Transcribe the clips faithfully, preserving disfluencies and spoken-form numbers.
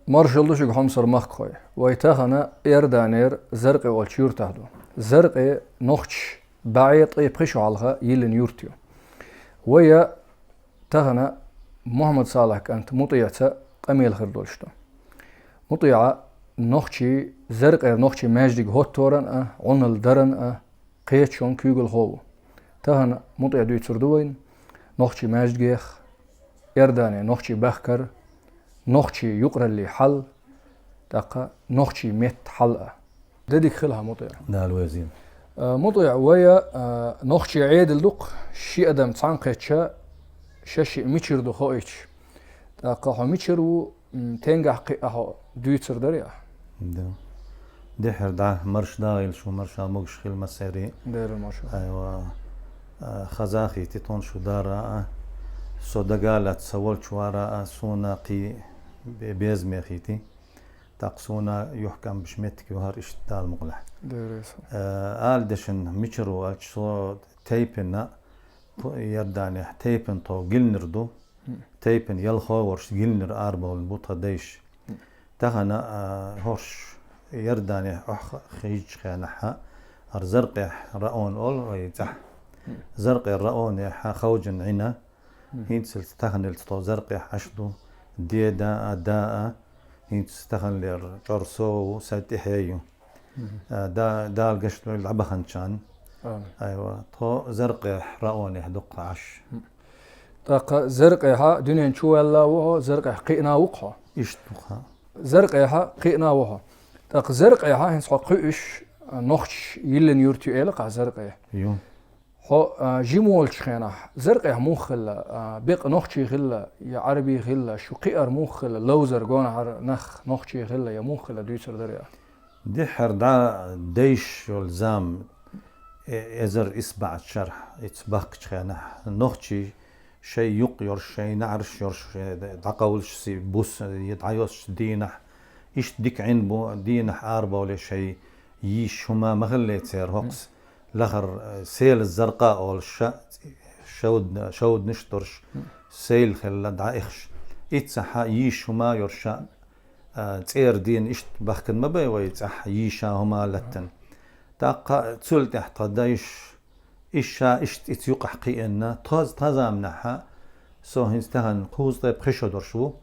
Маршалла ду шуьга, хьомсара махкахой. Вай тахана Иорданера Заркъе олча юьртахь ду. Заркъе нохчий бӀе ткъе пхи шу хьалха йиллина юрт ю. Вай тахана Мухьаммад-Салахь кӀант МутӀиъца къамел хир долуш ду. МутӀиъ нохчий, Заркъера нохчий маьждиг хӀотторан а, Ӏуналла даран а кхеташон куьйгалхо ву. Тахана МутӀиъ дуьйцур ду вайна нохчий маьждигех, Иордане нохчий бахкар, нохчий юкъараллин хьал, тӀаккха нохчий меттан хьал а. Де дика хила хьан, МутӀиъ. Дала везийла. А, МутӀиъ, вай, а, нохчий Ӏедал дукха, ши адам цхьаьна кхетча, шаьш шиъ мичара ду хоуьйтуш. ТӀаккха хьо мичара ву, м, тенгахь кхиъ а хьо дуьйцур дарий ахь? Да. Дуьххьара дӀа марша дагӀийла шу, марша могуш хила массеран. Дера марша. Айва. А, хазахийти тхуна шу дара а, со дага а лаьцна, со волчу вара а, суна кхин бе-, безаме хийти. ТӀаккха суна юьхькӀамбаш меттиг ю хӀара иштта Дала мукъалахь. Дера со. А, ала дешан мичара ву аьлча, со тайпана, Иорданехь тайпана тхо гилнар ду. Тайпана ялхо а волуш гилнар арабовлина бу тхан дайша. Тахана, а, хӀорш Иорданехь охьахиъчу хенахь, хӀара Заркъехь раон олу вай цӀахь. Заркъера раонехь хьан ховжан Ӏина, хӀинцалц таханалц тхо Заркъехь Ӏаш ду, де да а, да а, хӀинца таханлера чӀор со ву, сан тӀаьхье ю. А, да-, Дала гечдойла дӀабаханчарна. Амин. Айва, тхо Заркъехь раонехь дукха Ӏаш. ТӀаккха Заркъехь дуьнен чу ваьлла ву хьо, Заркъехь кхиъна ву-кх хьо? Иштта ву-кх хьо. Заркъехь кхиъна ву хьо. ТӀаккха Заркъехь хӀинца хьо кхуьуш, нохчий йиллина юрт ю элира-кх ахь Заркъе. Ю. Хьо, а, жима волчу хенахь, Заркъехь муха хилла, а, бекъа нохчий хилла, я Ӏарбий хилла, шу кхиар муха хилла, ловзар гонахьара нах нохчий хилла, я муха хилла дуьйцур дарий ахь? Дуьххьара дӀа дайша йолу зама, э-, эзар исбаьӀ шарахь, ица бахкачу хенахь, нохчий шайн юкъ йолуш, шайн наӀарш йолуш, э, дӀакъовлуш си-, бус, э, дӀайосучу дийнахь, иштта дика Ӏин бу, дийнахь арабовлий шайн йиш хӀума ма хиллий церан хӀокху лахара, э, Села Заркъа олуш ша, шовд-, шовданаш а долуш, сайл хилла дӀаихаш. Иццахь йиш хӀума йолуш ша, а, цӀера дийна иштта бахкана ма бай вай цӀахь йиша хӀума латтана. ТӀаккха цул тӀаьхьа тхан дайша, иша иштта ица юкъахь кхиъна, тхо-, тхан заманахь, со хӀинца тахана кхузткъе пхи шо долуш ву.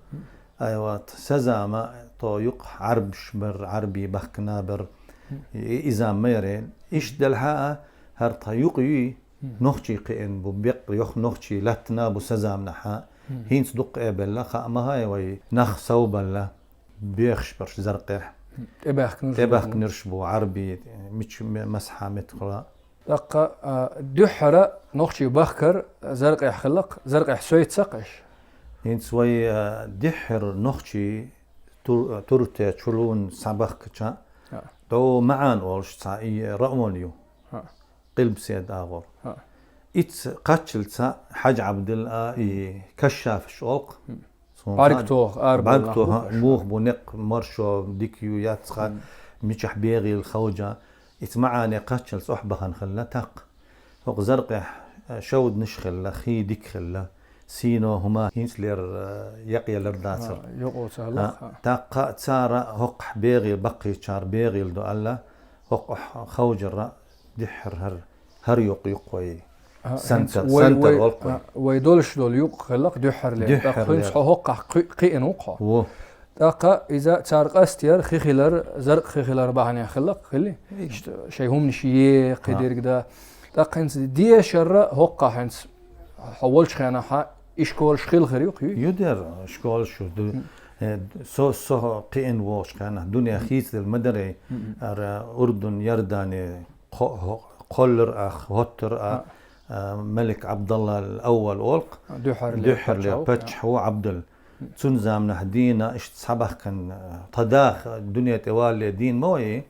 Айва, сан зама тхо юкъахь Ӏарбаш бара, Ӏарбий бахкана бара. И, и зама ма яра. Иштта делахь а, хӀара тхан юкъ юй, нохчий кхиъна бу, бекъа йоху нохчий латтана бу сан заманахь. ХӀинца дуккха а белла, хаа ма хай вай, нах совбалла, бехаш барш Заркъехь. ТӀебаьхкинарш бу. ТӀебаьхкинарш бу, Ӏарбий, мича ме-, масхьа меттахула. ТӀаккха, а, дуьххьара нохчий бахкар Заркъехь хилла-кх, Заркъехь соьцу-кх аша? ХӀинца вай, а, дуьххьара нохчий тур-, Турте чулуна схьабахкача, ХӀаъ. ДӀо МаӀан олуш цхьа и раон ю. ХӀаъ. Къилбаседа агӀор. ХӀаъ. Ицца кхаччалца Хьаьжа Ӏабдал а, и Кашшафаш олу-кх. Суна бӀаьрг тоха, арабевлла бӀаьрг тоха, муха бу некъ, маршо дика ю, яц хаа, мичахь бегӀийла ховжа. Ица МаӀане кхаччалц охьабахана хилла тӀаккха. ХӀокху Заркъехь, э, шовданаш хилла, хи дика хилла, сийно хӀума хӀинцалера, э, якъ ялар дацара. ХӀаъ, юкъо ца хилла, хӀаъ. ТӀаккха цара хӀокхахь бегӀийла, баккхийчара бегӀийла ду аьлла, хӀокхахь ховжара дуьххьара хӀара, хӀара юкъ ю-кх вай. А, Сантар, хӀинца вай, Сантар вай, олу-кх вай. А, вай долуш долу юкъ хилла-кх дуьххьарлера. ТӀаккха дуьххьарлера. ХӀинца хьо хӀокхахь кхи-, кхиъна ву-кх хьо. Ву. ТӀаккха иза цара къастаяр, хи хилар, Заркъ хи хилар бахьанехь хилла-кх, хилли? Иштта шайн хӀуманаш е, кхидерг дан. ТӀаккха хӀинца дешарра хӀокхахь хӀинца хьо волчу хенахь и школаш хилла хир ю-кх, юй? Ю дера, школаш ю. Ду-, э, со, со кхиъна вогӀучу хенахь дуьне хийцаделла ма дарий, ара Урдун, Иордане, кхо-, хӀо-, кхоллар а, хӀоттар а, а, Малик Ӏабдалла ал-Аввал олу-кх. Дуьххьарлера паччахь ву Ӏабдал. Цунна заманахь дийна иштта схьабахкана, тхан даха дуьне тӀе валале дийна ма вай.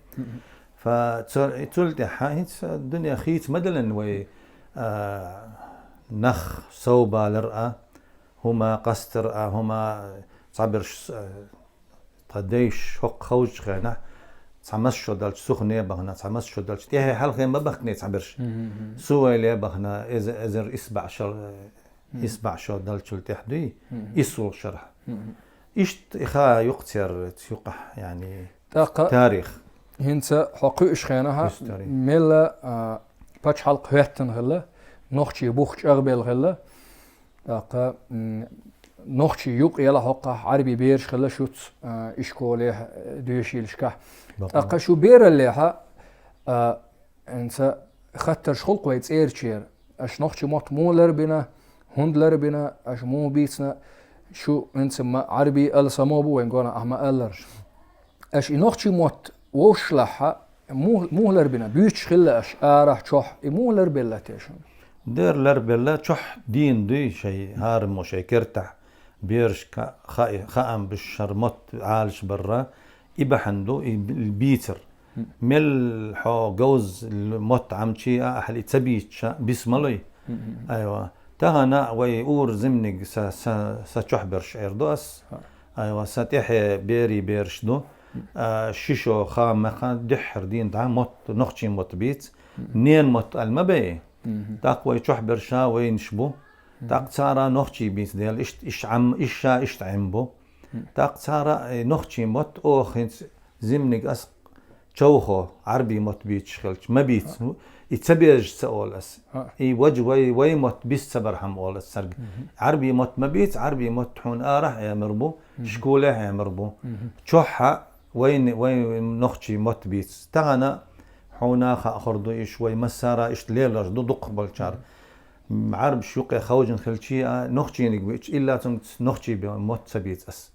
Фа цу-, цул тӀаьхьа хӀинца дуьне хийца ма деллина вай, а, нах совбалар а, хӀума къастар а, хӀума цхьаберш, а, тхан дайша хӀокху ховжучу хенахь, цхьа масса шо даьлча сухне а бахана, цхьа масса шо даьлча тӀаьхье хьалхе ма бахкане цхьаберш. Сувайле а бахана, эз-, эзар исбаьӀ шо, исбаьӀ шо даьллачул тӀаьхьа дуй, исс вулху шарахь. Иштта и ха юкъ цер, цу юкъахь, яьни, тӀаккха тарих. ХӀинца хьо кхуьуш хенахьа, Истори. мелла, а, пачхьалкх хӀоьттина хилла, нохчий бух чӀагӀбелла хилла. ТӀаккха, м, нохчий юкъ яла хӀокхахь, Ӏарбий бераш хилла шуц, а, ишколехь, а, доьшийлашкахь. Бакъ. ТӀаккха шу бераллехьа, а, ХӀинца хаттарш хул-кх вай цӀерачера. Аша нохчий мотт муха ларбина, хӀунда ларбина, аша муха бийцина, шу хӀинца ма-, Ӏарбий ала само бу вайн гонахь, ахьа ма-аллара. Аша и нохчий мотт вовшашлахьа, муха, муха ларбина, буьйцуш хилла аша арахь, чохь, и муха ларбелла те шуна? Дера ларбелла, чохь дийна дуй шайн хӀараммо, шайн кертахь. Берашка хаа-, хаам беш хӀара мотт Ӏалашбарра, и бахьана ду, и б-, бийцар. Мел хьо говза мотт Ӏамчи а ахьли ца бийцча, биса ма луй. Айва. Тахана вай ур зимниг са, са, са чохь берш эр ду ас. Айва, са тӀехье бери бераш ду. А, ши шо ха меха дуьххьара дийна дӀа мотт, нохчий мотт бийц. Нен мотт аьлла ма бей. ТӀаккха вай чохь берша вайнаш бу. ТӀаккха цара нохчий бийца дела, ишт-, иш Ӏам-, иш ша иштта Ӏем бу. ТӀаккха цара, э, нохчий мотт оха хӀинца зимниг ас човхо, Ӏарбий мотт бийцаш хилча, ма бийца. И ца безаш ца олу ас. И ваджа вай, вай мотт бис ца бархьама олу ас цаьрга. Ӏарбий мотт ма бийца, Ӏарбий мотт хьуна арахь а эмар бу, школехь а эмар бу. Чохьа вайни, вай нохчий мотт бийца. Тахана хьуна хаа хир ду иш, вай массара иштта лелош ду дукхахболчара. М, Ӏарбаш юкъе ховжина хилчи а, нохчийниг вича, илла цунца нохчий бе-, мотт ца бийца ас.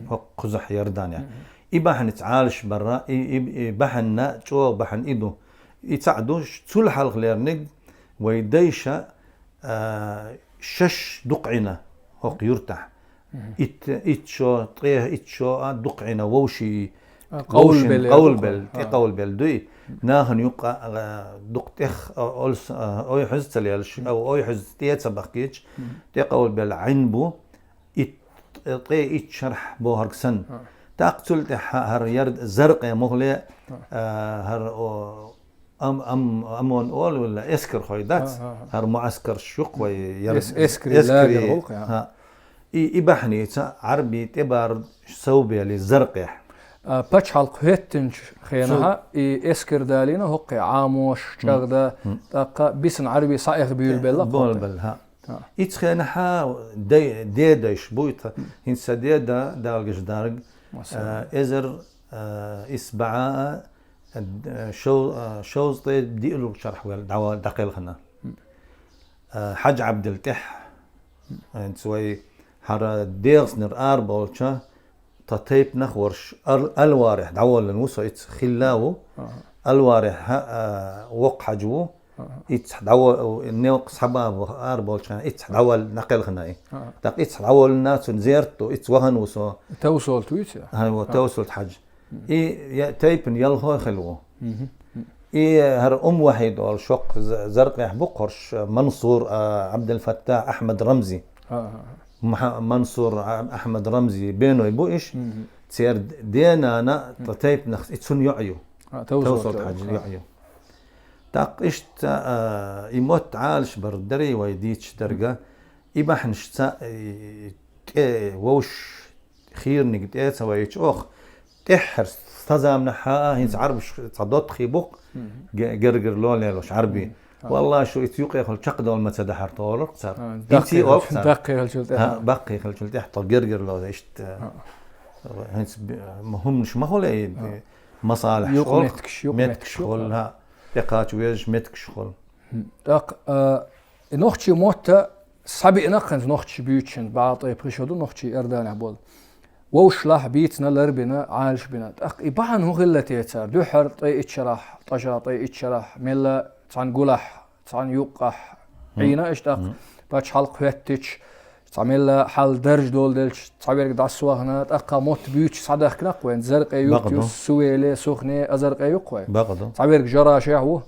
ХӀокху кхузахь Иорданехь. И бахьаница Ӏалашбарра, и, и, и бахьана, чӀогӀа бахьана и ду. И цхьаъ ду, ш-, цул хьалхалерниг вай дайша, а, шаш дукха Ӏина хӀокху юртахь. Итт, итт шо, ткъе итт шо а дукха Ӏина вовший, а, къовлабелла, вовшийн къовлабелла, тӀе къовлабелла дуй. Нахана юкъа, а, дукха тӀех, а, олс-, а, ойхьуз ца лелаш, а, ойхьуз тӀе ца бахкийча, тӀе къовлабелла Ӏин бу, итт, ткъе итт шарахь бохург санна. ТӀаккха цул тӀаьхьа хӀара яр-, Заркъе мухле, а, хӀара, о, Ам-, ам-, амон олу вилла эскархой дац, хӀара муӀаскарш юкъ вай яр-, эс-, эскари, эскари лагер гӀуллакх, я. И, и бахьаница Ӏарбий тӀебар сов бели Заркъехь. А, пачхьалкх хӀоьттинчу хенахьа и эскар далийна хӀокхе Ӏамош, чӀагӀда, тӀаккха бисина Ӏарбий схьаэха буьйлабелла хӀокхе. Буьйлабелла, хӀа. Ицу хенахьа дай-, дедайш буй тха, хӀинца сан деда, Дала гечдарг, а, эзар, а, исс бӀе а, а, шов-, а, шовзткъе диълагӀчу шарахь вел дӀа-, дӀакхелхина. А, Хьаьжа Ӏабдал тӀехь, хӀинца вай хӀара дегӀаснара араболча, тхан тайпанах а варш Ал-, Алварехь дӀаволлина ву со, иццахь хилла ву. Алварехь, а, воккха хьаьжа ву. Иццахь дӀаво-, некъ схьабаба араболчхьана, иццахь дӀаволла дӀакхелхина и. ТӀаккха иццахь дӀаволлина цунна зерат ду, иццахь вахана ву со. Тавсолт вуьйцу? ХӀай, во, Тавсолт хьаьжа. И я-, тайпана ялхой хилла ву. И хӀара Ум Вахьид олу шоккха З-, Заркъехь бу кхорш Мансур, а, Ӏабдулфаттахь, Ахьмад Рамзи. Муха-, Мансур, а, Ахьмад Рамзи беной бу иш. Церан денана тхан тайпанах и цунна йоӀ ю. Тавсолт хьаьжа йоӀ ю. ТӀаккха иштта, а, и мотт Ӏалашбар дарий вай дийцаш дерг, и бахьанашца, и, тӀе вовш хийраниг тӀе а ца вайча оха, тӀаьххьара стазамнахьа а, хӀинца Ӏарбаш цхьа доттагӀий бу-кх, ге-, гергарло лелош Ӏарбий. Валлахь, шу ицу юкъехула чекхдовла ма ца дахьара тхо олура цара. ХӀинца а олу цара. Даккхий хилчул тӀаьхьа. ХӀа, даккхий хилчул тӀаьхьа тхо гергарло иштта. ХӀинца б-, хӀуманаш ма хуьлу и, масалахь юкъ школ, меттигаш, юкъ меттигаш меттигаш хуьлу, хӀа, тӀекхача везаш меттигаш хуьлу. ТӀаккха, а, и нохчий мотт схьабеана хӀинца нохчий буьйцуш, бӀе ткъе пхи шо ду нохчий Иорданехь болу. Вовшашлахь бийцина, ларбина, Ӏалашбина. ТӀаккха и бахьана хӀун хилла те цара? Дуьххьара ткъе итт шарахь, ткъа ша ткъе итт шарахь, мелла цхьана гулахь, цхьана юккъехь Ӏийна аша тӀаккха пачхьалкх хӀоьттича, цхьа мелла хьал даржа долу делча, цхьаверг дӀасавахана, тӀаккха мотт буьйцуш схьадахкина-кх вайн, Заркъе юрт ю, Сувеле, Сухне, Азаркъе ю-кх вай. Цхьаверг Жарашехь ву.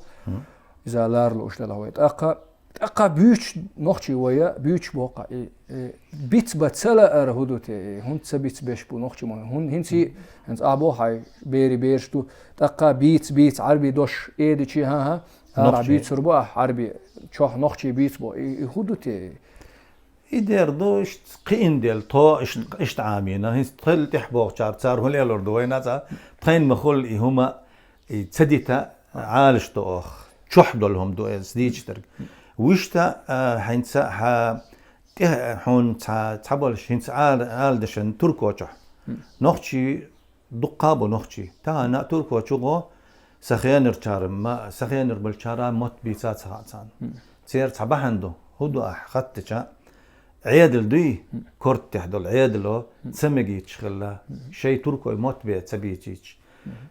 Иза лара лууш делахь вай. ТӀаккха, тӀаккха буьйцуш нохчий вай, буьйцуш боху-кх и, и, бицбан ца лаара хӀун ду те, и, хӀунда ца бицбеш бу нохчий ма-, хӀун-, хӀинца, хӀинца ахь боху хьайн бери бераш ду, тӀаккха бийца, бийца Ӏарбий дош эдичи, хӀан-хӀа, арахь буьйцур бу ахь Ӏарбий, чохь нохчий бийца бо, и, и хӀун ду те? И дер ду, иштта кхиъна дел, тхо иштта, иштта Ӏамийна. ХӀинца тхел тӀехьа бохучар, цар хӀун лелор ду вайна цӀа? Тхайн ма хулла и хӀума, и ца дита, Ӏалаш ду оха. Чохь долу хӀума ду эс дийча дерг. Вуьшта, а, хӀинца хьа тӀе хьуна цхьа, цхьа болуш, хӀинца ала, ала дашан турко чохь. Нохчий дуккха а бу нохчий. Тахана турко чу гӀо, сан хенарчара ма, сан хенар болчара мотт бийца ца хаьа царна. Церан цхьа бахьана ду. ХӀун ду ахь хаттача? Ӏедал дуй, кортехь долу Ӏедало ца мегийча хилла, шайн туркой мотт бе ца бийчийча.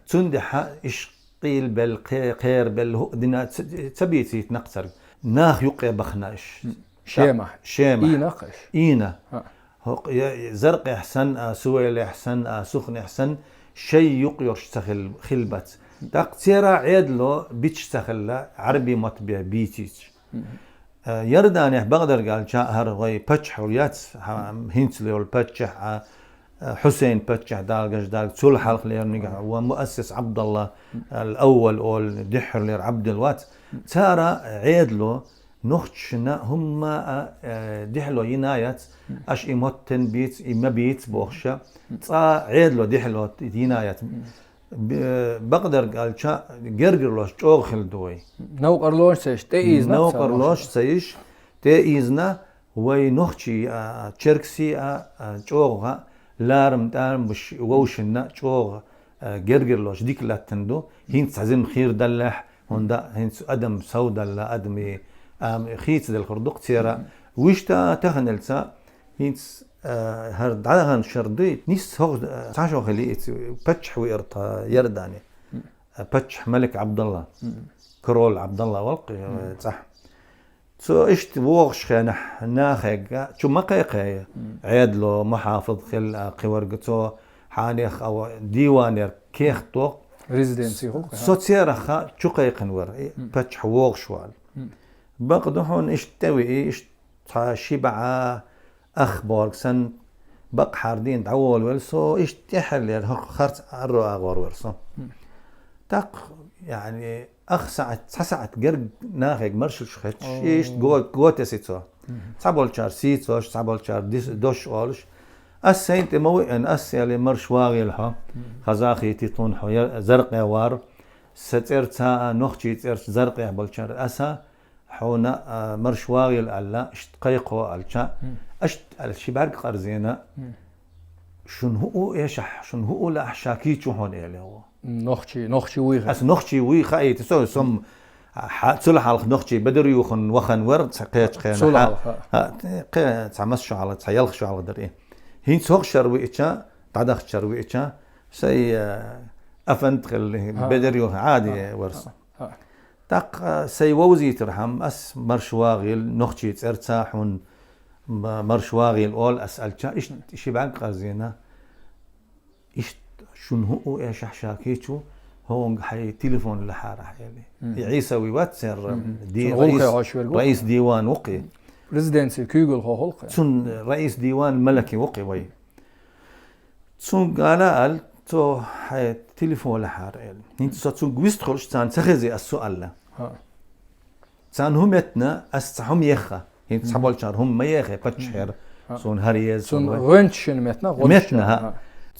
Цундела иш къийла белла, кхе-, кхера белла, хӀуъа дина ца, ца бийцийта накъ царга. Нах юккъе бахна иш. Шемахь. Шемахь. Ийна кхаш. Ийна. ХӀокху я, я Заркъехь санна а, Сувайлехь санна а, Сухнехь санна, шай юкъ йорш ца хил-, хилбац. ТӀаккха цера Ӏедало бича ца хилла, Ӏарби мотт бе бийцийча. Э, Ярданехь бакъдерг аьлча, хӀара вай паччахь яц, хьа-, хӀинца леру паччахь а, э, Хьусейн паччахь далгаш даг, цул хьалха лерниг а, ва муассис Абдалла ал-Аввал олу дуьххьарлера Абдул вац. Цара Ӏедало нохчашна хӀумма а, э, дехьало йина яц, аша и моттан бийц, и ма бийц бохуша, цкъа Ӏедало дехьало йина яц. Б-, бакъдерг аьлча, гергарлош чӀогӀа хилла ду вай. Новкъарлош ца йиш, тӀеийзна. Новкъарлош ца йиш, тӀеийзна, вай нохчий а, черксий а, а, чӀогӀа ларам-тӀарам буш вовшанна чӀогӀа, а, гергарлош дика латтан ду. ХӀинца цхьа зима хийра даллехь, хӀунда хӀинца адам сов далла, адамий, ам, хийца делхур ду-кх цера. Вуьшта таханалца, ХӀинца, а, хӀара дӀадахана шар дуй, нисса хӀокху, а, цхьа шо хили, и ц-, паччахь виъар тха Ярдане. А, паччахь Малик Абдалла. Король Абдалла валкъ, а, цӀахь. Цо иштта вогӀуш хенахь нахега, чу ма кхайкхе, Ӏедало, мухьафид хилла, а, кхин верг цо хьанех а ва-, дийванера кехат доккху. Резиденци хӀокху, со церах а чу кхайкхина вара, и паччахь вогӀуш вала. Бакъ ду хьуна иштта тӀе вии, иштта Цхьа ши бӀе ах борг санна, бакъ хьардийна дӀаволавелла со, иштта тӀаьххьарлера хӀокху харц арро агӀор вара со. ТӀаккха, яъни, ах саьӀат, цхьа саьӀат герга нахега маршаллаш хеташ, иштта го-, го тесна цо. Цхьаболчара сийцош, цхьаболчара дис-, дош олуш. Ас сайна тӀе ма веана, ас аьлла, марш вагӀийла хьо, хазахийти тхуна хьо я-, Заркъе вар. Сан цӀерца а, нохчий цӀерца Заркъе болчара аса, хьуна, а, марш вагӀийла аьлла, иштта кхайкхо аьлча, аштта аьлла ши бӀаьрг къарзийна, шуна хӀуъу эшахь, шуна хӀуъу лаахь ша кийча ву хьуна, элира. Нохчий, нохчий вуй хьо. Ас нохчий вуй хаийта со, со-м, а, хьа-, цул хьалха нохчий бедар юхун вахан вар, ца кхечу хенахь. Цул хьалха. А, кхе-, цхьа масса шо хьалха, цхьа ялх шо хьалха дара и. ХӀинца хӀокху шар виъча, дӀадахча шар виъча, сай, а, афант хилла, бедар юхун Ӏади вар со. ТӀаккха сай вовзийтархьама, ас марш вагӀийла, нохчий цӀерца хьуна ма-, марш вагӀийла олу ас аьлча, иштта ши бӀаьрг къарзийна, иштта шуна хӀуъу эшахь ша кийча ву, хӀунга хьайн телефон лахьарахь, элира. И Ӏийса вий вац церан, ди-, раис, раис дийван ву-кх и. Резиденци куьйгалхо хӀокху. Цун раис дийван Малаки ву-кх и вай. Цуьнга ала аьлла, цо хьайн телефон лахьара аьлла. ХӀинца со цуьнга вистхуьлуш царна ца хези ас со аьлла. Царна хӀун меттана, ас цхьа хӀума ехха. ХӀинца цхьаболчара хӀума ма ехе, паччахьера. Суна хӀара еза. Цунна гӀоьнча шина меттана, гӀоьнча. Меттана, хӀа.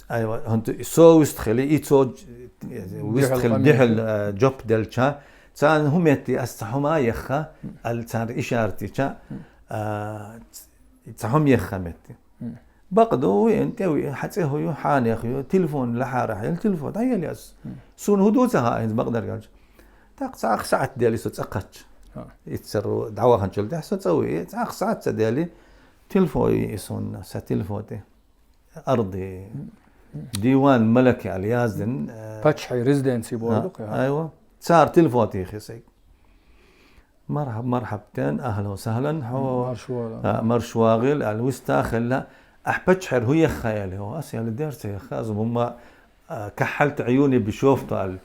Айва, хӀунда со вистхили, и цо вистхили дуьхьал, а, жоп делча. Царна хӀун метти ас цхьа хӀума ехха, аьлла царна ишарат йича, а, цхьа хӀума ехха метти. Бакъ ду, виъна тӀе виъ, хьан цӀе хӀу ю, хьанех ю, телефон лахьара хьайла, телефон дӀаелла ас. Суна хӀун ду ца хаьа хӀинца бакъдерг аьлча. ТӀаккха цхьа ах саьӀат дели со цӀа кхачча. Иццар дӀаваханчул тӀехь со цӀа виъ, цхьа ах саьӀат ца дели, телефон йиъ суна, сан телефон тӀе. Арди. Диван Малаки аьлла яздина, э, паччахьий резиденци бохург ду-кх, айва. Цара телефон тӀе хи сайга. Мархьаб, мархьаб тен, ахлан ва сахлан, хьо. Марш вагӀийла. А, марш вагӀийла, аьлла, виста а хилла. Ахь паччахьера хӀун ехха, аьлла, хьо. Ас аьлла, дера ца ехха, ас хӀумма, а, кахьхьалта Ӏюни бишофту, аьлла.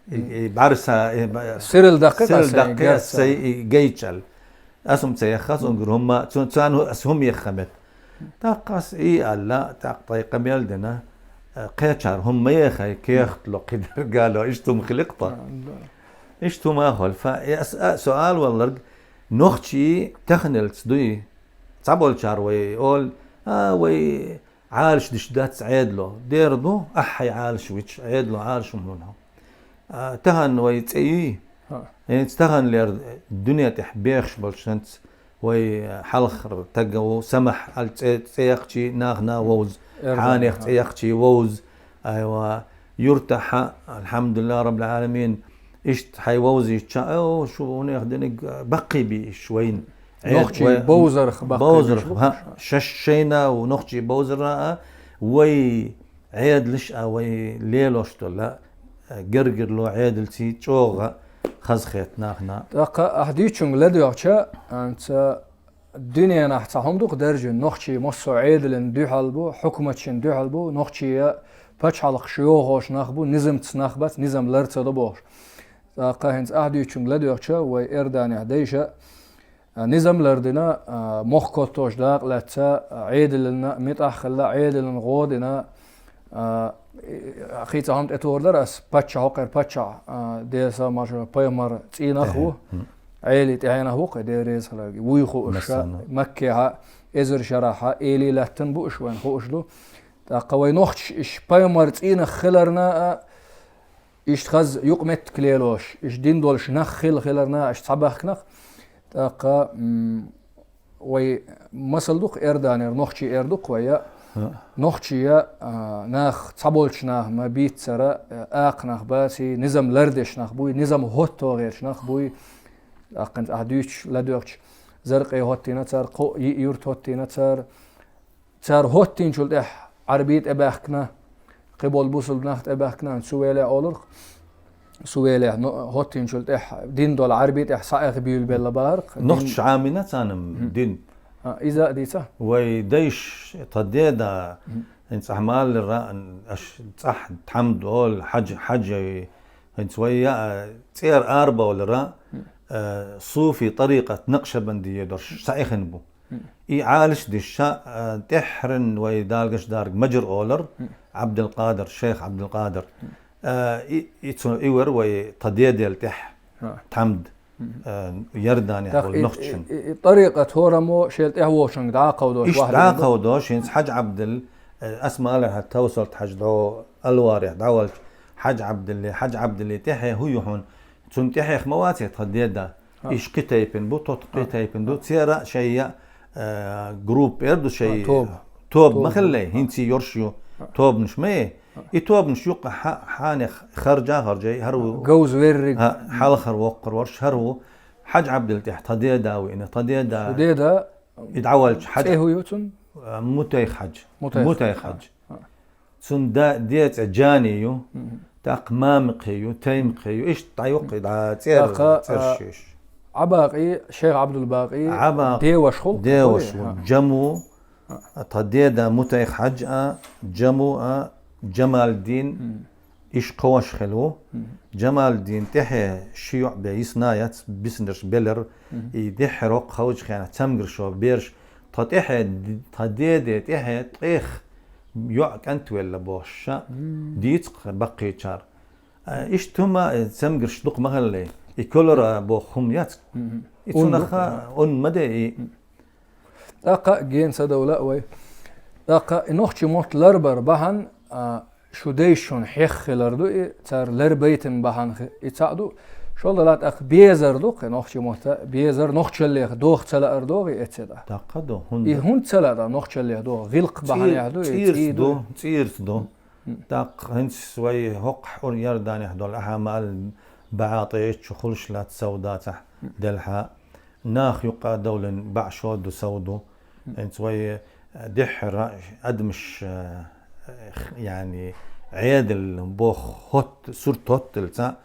И, и бӀаьрса, и б-, сирла даккхи, сирла даккхи, ас сайн и гайча, аьлла. Ас хӀума ца ехха, ас унгар хӀумма, цу-, царна хӀу-, ас хӀума ехха мет. ТӀаккха ас и аьлла, тӀаккха тхай къамел дина, а, кхечара хӀума ма ехай, кехат ло, кхидерг а ло, иштта хӀума хили-кх тхо. Иштта хӀума а хуьлу. Фа, э, ас, а, со ала валларг, нохчий таханалц дуй, цхьаболчар вай ол, а, вай Ӏалаш диш дац Ӏедало. Дера ду, ахьа Ӏалаш вич, Ӏедало Ӏалаш хӀума хьо. А, тахан вай цӀе юй. ХӀа. ХӀинца тахан лер дуьне тӀехь бехаш болчу санц вай хьалхара тага ву, самахь аьлла цӀе, цӀе яхчий нахана вовз, Эрзана, хьанех хӀа. ЦӀе яхчий вовз, айва, юртахьа, алхьамдулиллах раббил Ӏаламин, иштта хьай вовзийча, о, шу унех диниг баккхий би иш вайн. Нохчий вай бовзарх баккхий бовзарх, биш бу? ХӀа, шаш шайна ву нохчий бовзара а, вай Ӏедалш а вай лелош долу, гергарло Ӏедалций чӀогӀа хазахетта нахана. ТӀаккха ахь дуьйцучуьнга ладоьгӀча, анца дуьненахь цхьа хӀума дукха даржина, нохчий массо а Ӏедалан дуьхьал бу, хьукматчин дуьхьал бу, нохчий пачхьалкхаш йохош нах бу, низамца нах бац, низам лар ца до бохуш. ТӀаккха хӀинца ахь дуьйцучуьнга ладоьгӀча, вай Эрданехь дайша, а, низам лардина, а, мохк коттош дакъа лаьцна, а, Ӏедална митӀахь хилла, Ӏедална гӀо дина, а, и, а, кхин цхьа хӀума тӀетухур дара ас, паччахь хӀокхуьра паччахь, а, Делан салам-маршалла, пайхамар цӀийнах ву, Ӏели тӀаьхьенах ву кхе, Дела реза хиларга, вуй хууш, Маккехьа, эзар шарахьа, эли лаьттан бу уьш вайн хууш ду. ТӀаккха вай нохчаш иш пайхамар цӀийнах хиларна а, Иштта хаза юкъаметтиг лелош, иштта дин долуш нах хилла хиларна аша цхьабахканах. ТӀаккха, м, вай масал дукха Эрданера, нохчий эр дукха вай, я. ХӀа. Нохчий, я, а, нах, цхьаболчу нах ма бийццара, а, акха нах баций, низам лардеш нах буй, низам хӀотто гӀерчу нах буй. ТӀаккха ахь дуьйцуш, ладоьгӀча, Заркъе хӀоттийна цара, кхо йиъ юрт хӀоттийна цара. Цара хӀоттийначул тӀаьхьа Ӏарби тӀебаьхкина, кхиболу бусулба нах тӀебаьхкина, Сувеле олурх. Сувеле но-, хӀоттийначул тӀаьхьа дин долу Ӏарби тӀехь схьаэха буьйлабелла бахарх. Нохчаш Ӏамийна царна дин. А, иза а дийца? Вай дайш тхан деда, хӀинца ахь маллира, аш цӀахь тхьамда олу, хьаджа, хьаджа, хӀинца вай я, цӀера арабовлира, а, суфи тӀарикъат накъшабандие долуш схьаэхина бу. И Ӏалаш диш ша, а, тӀаьххьаран вай далгаш дарг Маджар олар, Ӏабдулкъадир, шайх Ӏабдулкъадир. А, и, и цу, и вар вай тхан дедел тӀехь, тхьамд, а, Ярданехь болу нохчашна. И, и, и тӀарикъат хӀораммо шел тӀехь вочунга дӀакховдош. Иштта дӀакховдош, хӀинца Хьаджа Ӏабдул, а, ас ма аллара хьан Тавсалт Хьаджа дӀо Алварехь дӀавалча, Хьаджа Ӏабдулли, Хьаджа Ӏабдулли тӀехье хӀу ю хьуна? Цунна тӀехьех ма ваций тхан деда. Иш кхин тайпана бу, тот кхин тайпана ду. Цера а шайя, э, группа эр ду шай. Тоба. Тоба ма хиллай, хӀинца йорш ю. Тобанаш ма е. И тобанаш юкъа хьа-, хьанех харжа а харжай, хӀара ву. Говза верриг. Хьалхар воккхар ворш, хӀара ву. Хьаджа Ӏабдул тӀехь тхан деда ву ина, тхан деда. Деда. И дӀавалча Хьаджа. ЦӀе хӀу ю цун? Э, Мутайх Хьаджа. Мутайх Хьаджа. Цун да-, ден цӀе Джани ю, тӀаккха Мамикхи ю, Таймикхи ю, иштта дӀайоккху, дӀа цӀер, тӀаккха, цӀерш а, ю иштта. Ӏабакъи, шайх Ӏабдулбакъи, Ӏабакъ деваш хул, деваш хул, Джаму, тхан деда Мутайх Хьаджа а, Джаму а, Джамалдин, иш кхош хилла ву. Джамалдин тӀехье ши йоӀ бен йисна яц, бисинарш белар, и дехьа роккха хавчу хенахь цамгаршо берш, тхан тӀехье, тхан деде тӀехье ткъех йоӀ кӀантвелла бохуш ша, дийца кху баккхийчара. А, иштта хӀума, э, цамгарш дукха ма хиллай. И колора боху хӀума яц. И цунах ун ма де и. ТӀаккха а ген ца довла а вай. ТӀаккха и нохчий мотт ларбар бахьана, а, шу дайшшун хьех хилар ду и, цара ларбайтина бахьана хи-, и цхьаъ ду. Шолдала тӀаккха безар ду кхе нохчий мотта, безар нохчаллех дох ца лаар догӀи эццедӀа. ТӀаккха ду, хӀунда? И хӀунда ца лаа тӀаккха нохчаллех дох? ГӀилкх бахьана яхь ду и, цӀий ду? ЦӀийрца ду. ТӀаккха хӀинца вай хӀокху Ярданехь долу ахьа ма-, БагӀа тӀе иччу хуьлуш лаьцна сов дацахь делхьа, нах юккъа а довлина баьӀ шо ду, сов ду. ХӀинца вай дехьара адамаш, э, яьни, Ӏедал боху хӀотт-, сурт хӀотталца,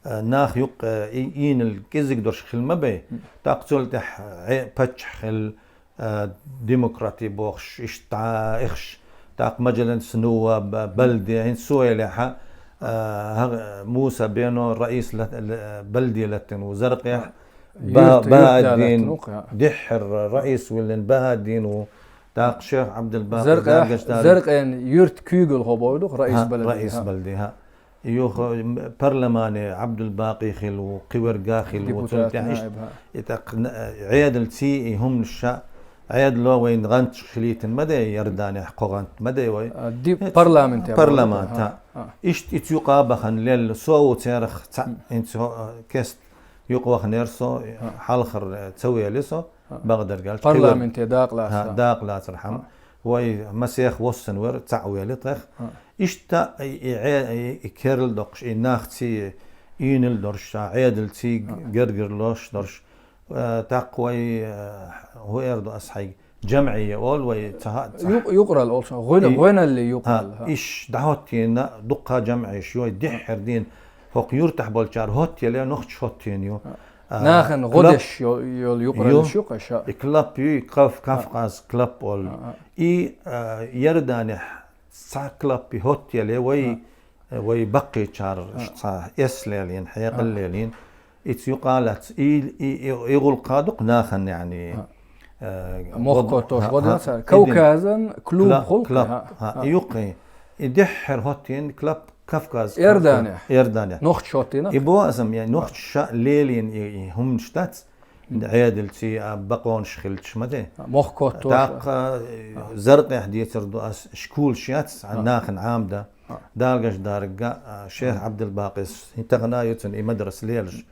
э, нах юккъа, э, и-, ийнал кӀезиг долуш хила ма бай. ТӀаккха цул тӀаьхьа Ӏе-, паччахь хила, а, демократи бохуш, иштта дӀа а эхаш, тӀаккха Маджалис Нувваб, а, балде, хӀинца Суэлехьа, а, хӀа-, Муса бено раис лат-, л-, балде латтина ву Заркъехь, Ба-, юрт, юрт Бахаддин, далаттина ву кху, а. Дехьара раис виллина Бахаддин ву, тӀаккха шайх Ӏабдулбакъи Заркъехь, даргаш дарга. Заркъен юрт куьйгалхо бой ду-кх, раис балде, раис балде, хӀа. Юха парламане Ӏабдулбакъи хилла ву, кхиверга хилла ву, цул тӀаьхьа иштта, и тӀаккха Ӏедалций и хӀуманаш ша, Ӏедало вайн гӀанташ хилийтина ма дий, Иорданехь кхо гӀант ма дий вай. А, ди-, парламенте парламент, ма дий, а, а. Иштта и цу юкъа бахана лелла, со ву церах цхьаъ, хӀинца хьо, а, кест юкъа ваханера со, а, хьалхара, а, ца вели со, а, бакъдерг аьлча, парламенте дакъа лаца. А, дакъа лацар хьама. А. Вай масех воссана вар, цхьаъ вели тхех. А. Иштта и, и Ӏе-, и, и керла доккхуш, и нахций, ийнал дорш, а, Ӏедалций, а, гергарлош дорш. Э, тӀаккха вай, э, хӀу эр ду ас хьайга, жамӀия олу вай ца хаа, ца Юкъ-, юкъаралла олу сан. ГӀуьна-, хӀа. ГӀуьналли юкъаралла, хӀа. Иш дӀахӀоттийна дуккха жамӀеш ю, вай дехьара дийна хӀокху юртахь болчара хӀоттаелла, нохчаша хӀоттийна ю. ХӀа. А, нахана клаб гӀо деш йо-, йолу юкъараллаш ю-кх ша. И клаб ю, и Кав-, Кавказ клаб олу. ХӀа, хӀа. И, а, Иорданехь цхьа клаб и хӀоттаелла, вай, хӀа. Вай баккхийчара, а, цхьа эс лелийна, хьекъал, а, лелийна. Ица юкъа лаьцна, и, и, и, и гӀуллакх ду-кх нахана, яъни, а, э, мохк хӀоттош, хӀа, гӀо дина хӀа, цара. И дин. Кавказан клуб, кла-, хул-кх, клаб, хӀа, хӀа, хӀа. И юккъе. И дехьара хӀоттийна клаб Кавказ. Иордане. Иордане. Нохчаша хӀоттийна? И бо азам, я, нохчаша лелийна и, и хӀуманаш дац. Ӏедалций, а, бакъонаш хилча ма де. Мохк хӀоттош. ТӀаккха, э, а, Заркъехь дийцар ду ас, школаш яц, а, нахана Ӏамда. А. Далгаш дарга, а, Шех, а, Ӏабдулбакъис, хӀинца тахана ю цуьнан и мадраса лелаш.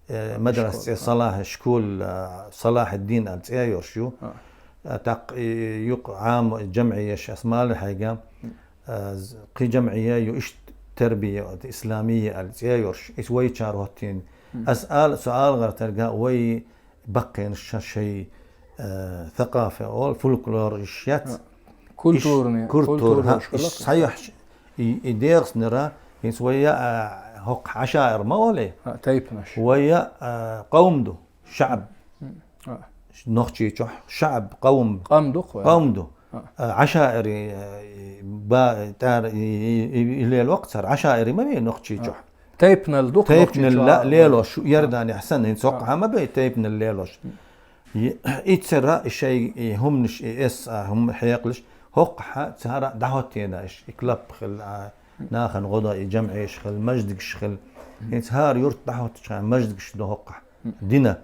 Э, а, мадраса школа, цӀе, а, Салахь, школ, а, Салахьиддин аьлла цӀе йолуш ю. А. А, тӀаккха и юкъа Ӏама жамӀеш ас ма аллара хьайга. А, з-, кхин жамӀия ю иштта, тербия, исламия аьлла цӀе йолуш. Иза вайчара хӀоттийна. Ас ала, со ала гӀертарга вай баккхийнаш шай, э, сакъафа олу, фольклор иш яц. А, культурный, иш культура, культура хӀа, иш схьайохьуш, и, и дегӀаснара, хӀинца вай, а, хӀокху Ӏашаир ма олий? А, тайпанаш. Вай, а, къовм ду, шаӀб. М, а. Нохчийчохь шаӀб, къовм. Къам ду-кх вай. Къовм ду. А. А, Ӏашаири, э, ба-, тӀара и, и, и, и лело-кх цара. Ӏашаири ма вий нохчийчохь. А. Тайпанал ду-кх нохчийчохь. Тайпанал лелош, Иорданехь санна, хӀинца хӀокхахь ма бай тайпанал лелош. И, и цара, и шай, и хӀуманаш, и эс, а, хӀума хьекъалаш, хӀокхахь цара дӀахӀоттийна иш, и клаб хила, а, нахана гӀо дан, и жамӀеш хила, маждигаш хила. ХӀинца хӀара юрт дӀахӀоттачхьана маждигаш ду хӀокхахь. Дина.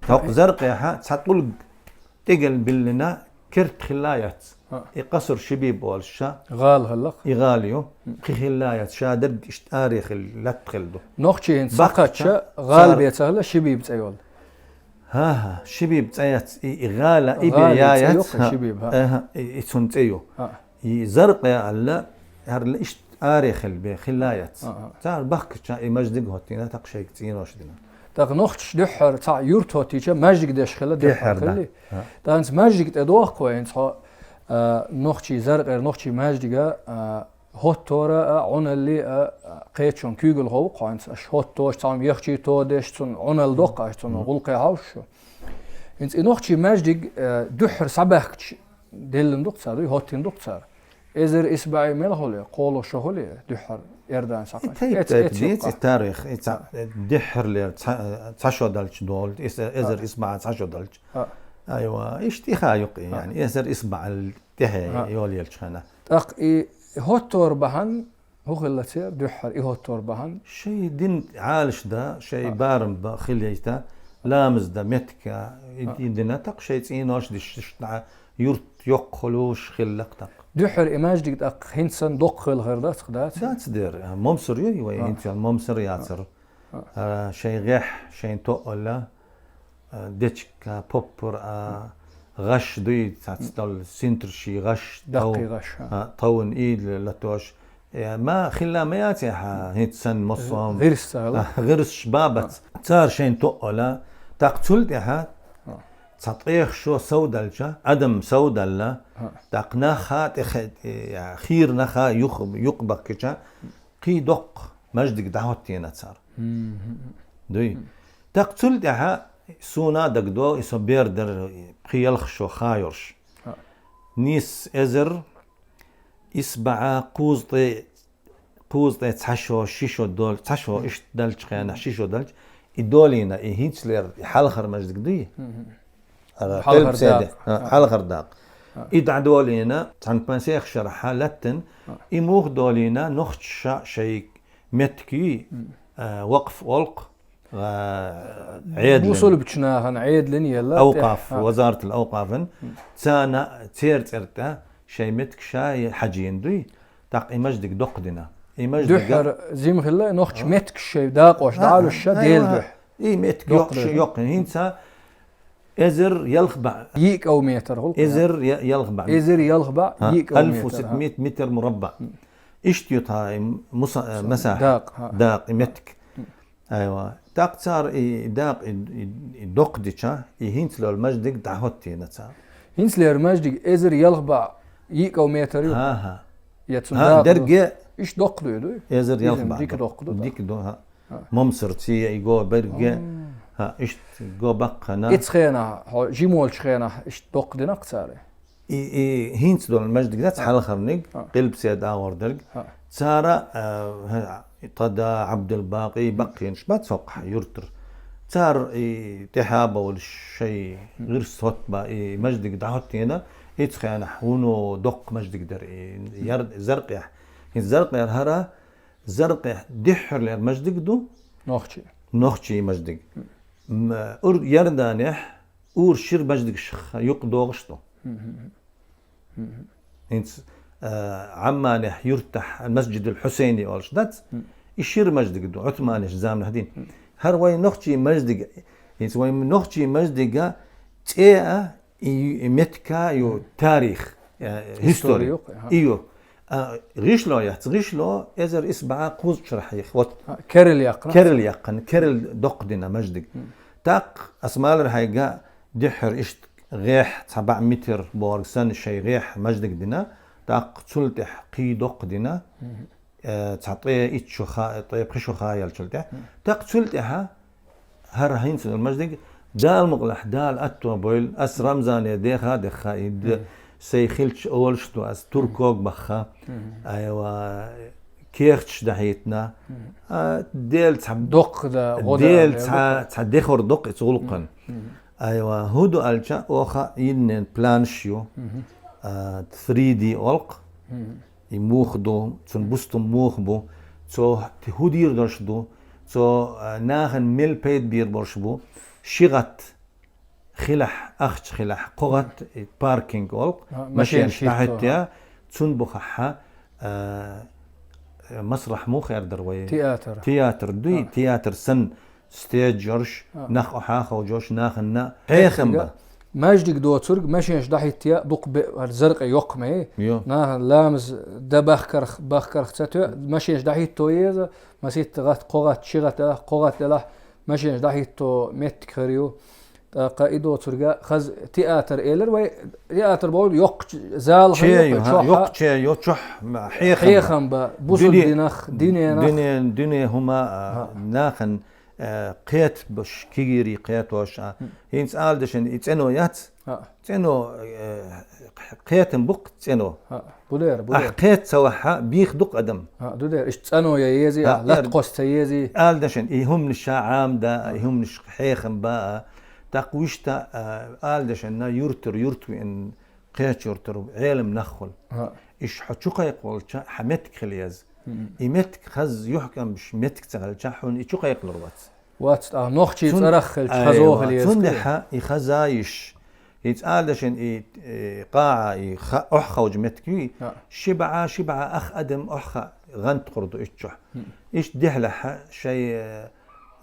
ХӀокху Заркъехь цхьа тӀулг тӀегал биллина керт хилла яц. А. И къасур ши бийба олуш ша. ГӀала хилла-кх. И гӀала ю. М. Кхин хилла яц. Ша дерг иштта аре хилла, латта хилла ду. Нохчий хӀинца схьакхаьчча, гӀала бен ца хилла, ши бийба цӀе йолу. ХӀа-хӀа, ши бийба цӀе яц. И, и гӀала, и бен я яц. ГӀала цӀе ю-кх ши бийба, хӀа. ХӀа-хӀа, и, и цунна цӀе ю. А. И Заркъе аьлла, хӀара иштта аре хилла бен хилла яц. А, а. Цара бахкача и маждиг хӀоттийна, тӀаккха шайга цӀенош дина. ТӀаккха нохчаша дуьххьара цхьаъ юрт хӀоттийча, маждиг деш хила дуьххьара, дуьххьара, да. Хилли. А. ТӀаккха хӀинца маждиг тӀе дохку вай, хӀинца хьо, а, нохчий Заркъера, нохчий маждига, а, хӀоттора а, Ӏуналли а, а, кхечун куьйгалхо ву-кх хьо, хӀинца аша хӀоттош, цхьа хӀума яхчий тодеш, цунна Ӏуналла доккху аша, цунна гӀуллакхе хьовсуш шу. ХӀинца и нохчий маждиг, а, дуьххьара схьабаьхкача, деллина ду-кх цара, дуй, хӀоттийна ду-кх цара. Эзар исбаӀ мел хуьлу, кхоалгӀа шо хуьлу дуьххьара Иордан схьакхаьчча. И тайп-тайп дийца, и тарих, и ца-, дуьххьара лер, ца-, цхьа шо даьлча долу, ис-, эзар исбаӀ цхьа шо даьлча. А. Айва, иштта и ха юккъе, а, яъни, эзар исбаӀал тӀехье, а, йолаелча хенахь. ТӀаккха и хӀоттор бахьана, хӀун хилла церан дуьххьара и хӀоттор бахьана? Шайн дин Ӏалаш дан, шайн, а, барам бан хилийта, ламаз дан меттиг, и, а, и дина, тӀаккха шайн цӀенош деш, иштта юрт йоккха хуьлуш хилла-кх тӀаккха. Дуьххьара и маждиг тӀаккха хӀинца санна доккха хилла хир дац-кх, дац? Дац дера, а, момсар ю вай, а, хӀинца йолу момсар яцара. А. А, шайн гӀехь, шайн тоъал а, а, дечка, поппар а, гӀаш дуй, цац долу синтарший гӀаш, даккхий тов-, гӀаш, а, а, товна ийла латош. Э, ма хилла ма яц хьан, хӀинца санна массо а. ГӀирс ца хилла. А, гӀирсаш бабац. А. Цара шайн тоъал а. ТӀаккха цул тӀаьхьа, а, цхьа ткъех шо совдаьлча, адам совдаьлла, а, тӀаккха нах а тӀе хе-, э, хийра нах а юха, юкъабахкича, кхин доккха маждиг дӀахӀоттийна цара. Мгм. Дуй. Мгм. ТӀаккха цул тӀаьхьа суна а дагадогӀу, и со бер дара, кхин ялх шо ха йолуш. А. Нийсса эзар исбаӀ кхузткъе, кхузткъе цхьа шо, ши шо долу, цхьа шо, мгм, иштта даьлча хенахь, ши шо даьлча, и долийна, и хӀинцалера, и хьалхара маждиг дуй? Мгм. Ара, хьалхара дакъа. А, хьалхара дакъа. А. И дӀадолийна, цхьана пансех шарахь лаьттина, а, и муха долийна, нохчаша шайн меттиг юй, м, а, вакъф олу-кх, ГӀа-, Ӏедалан. Бусулбчу нахана Ӏедалан елла. Авкъаф, тӀе-, а. Вазаратул авкъафан. М. Царна цер цӀерта шай меттиг ша хьажийна дуй. ТӀаккха и маждиг доккха дина. И маждиг. Дуьххьара зим хилла, нохча меттиг шай дакъош, а, дӀалуш ша, а, Дела дуьхьа. И меттиг доккха йоккха, дина. ЙоккхаӀ. ХӀинца эзар ялх бӀаь. Йиъ кӀов метр гӀулакх. Эзар я-, ялх бӀаь. Эзар ялх бӀаь, а, йиъ кӀов метр, а. Алф у ситмиат метр мураббаӀ. М. Иштта ю тха и муса-, э, маса. Дакъа, а. Дакъа, и меттиг. М. Айва. ТӀаккха цара и дакъа, и, и, и доккха дича, и хӀинца лела маждиг дӀахӀоттийна цара. ХӀинца лела маждиг эзар ялх бӀаь йиъ кӀов метр ю. ХӀа-хӀа. Я цун дакъа дерге. Иштта доккха ду, ду? Эзар ялх бӀаь. Дика доккха ду, да. Дика ду, хӀа. ХӀа. Мамсар ция и го берге. М. ХӀа, иштта го баккхана. Иц хенахь, хьо жимолчу хенахь иштта доккха динарг цара? И, и хӀинца долу маждиг дац, хьалхарниг, а, къилбаседа агӀор дерг. А. Цара, а, хӀа, тха да Ӏабдулбакъи, баккхийнаш бац хӀокху юртара. Цара и тӀаьхьа а бовлуш шайн гӀирс хӀоттабан и маждиг дӀахӀоттийна, иц хенахь вуно доккха маждиг дара и яр-, Заркъехь. ХӀинца Заркъера хӀара, Заркъехь дуьххьарлера маждиг ду? Нохчий. Нохчий маждиг. М, ур-, Ярданехь ур шира маждигаш юкъа догӀуш ду. ХӀинца, а, Ӏамманехь юртахь Масжидул Хьусайни олуш дац? И шира маждиг ду, Ӏусманеш заманахь дина. ХӀара вайн нохчий маждиг, хӀинца вайн нохчий маждига цӀе а, и, и меттига ю тарих, э, истори. Истори ю, аха. И ю. А, гӀишло яц, гӀишло эзар исс бӀаь кхузткъа шарахь йих. Вот. А, керал яккхина? Керал яккхина, керал доккха дина маждиг. ТӀаккха ас малар хьайга дуьххьара иштта гӀехь цхьа бӀаь метр бохург санна шайн гӀехь маждиг дина, тӀаккха цул тӀаьхьа кхин доккха дина. Э, цхьа ткъе итт шу ха-, ткъе пхи шу ха елчул тӀаьхьа. ТӀаккха цул тӀаьхьа хӀара хӀинца долу маждиг, Дала мукъалахь, Дала аьтто бойла, ас Рамзане деха а дехха, и д-, сайн хилча олуш ду, ас турког баха. Айва, кехаташ дахьийтина. А, Дела цхьа доккха да, гӀо да, Дела цхьа, цхьа дехар доккха и цу гӀуллакхана. Айва, хӀун ду аьлча, оха йиннен планаш ю. А, три ди олкх. И муха ду, цун бустум муха бу, цо ти-, хӀун дийр долуш ду, цо, а, нахана мел пайда бийр болуш бу, ши гӀат хилахь, ахча хилахь, кхо гӀат, и паркинг олкх, а, машенаш машенаш хӀитто, дӀахӀиттия, а. Цун бухахьа, а, масрахь муха эр дара вай? Театр. Театр дуй, а, театр санна. Стеж йолуш, а, нах охьа а ховжош, нахана хьехам бан. Маждиг доцург машенаш дӀахӀиттия дукха бе-, хӀара Заркъе йоккха ма ю. Нахана ламаз дан бахкарх, бахкарх ца тоьа, машенаш дӀахӀитто еза, маситта гӀат, кхо гӀат, ши гӀат делахь, кхо гӀат делахь, машенаш дӀахӀитто меттиг хир ю. ТӀаккха и доцурга хаза театр элира вай, театр бохург йоккха зал хир ю, чохь, йоккха чею, чохь, хьехам бан. Хьехам бан, бусулба динах, дуьненах. Дуьне, дуьне хӀума, а, нахана э, кхеташ, кегийрий кхетош, а. ХӀинца ала дешан и цӀено яц? А. ЦӀено, э, кхетам бу-кх цӀено. А, бу дера, бу дера. Ахь кхета ца вахьа, бийха ду-кх адам. А, ду дера, иштта цӀено я езий, а, латкъос ца езий. Ала дешан, и хӀуманаш ша Ӏамда, а, и хӀуманаш хьехам ба, а. ТӀаккха вуьшта, а, ала дешан, на юртар, юрт виъна, кхечуртур Ӏелам нах хуьлу. Иш хьо чу кхайкхаволча, хьан меттиг хила еза. И меттиг хаза юхькамбаш меттиг ца хилча, хьуна и чу кхайкхалур вац. Вац, а, нохчий цӀарах хилча, хазо хила еза. Цундехьа и хаза йиш. И цӀалдашан и, э, къаӀа, и ха-, охьаховча меттиг юй, ши бӀа, ши бӀа ах адам охьа гӀантхур ду иччохь. Иштта дехьлахьа шай, э,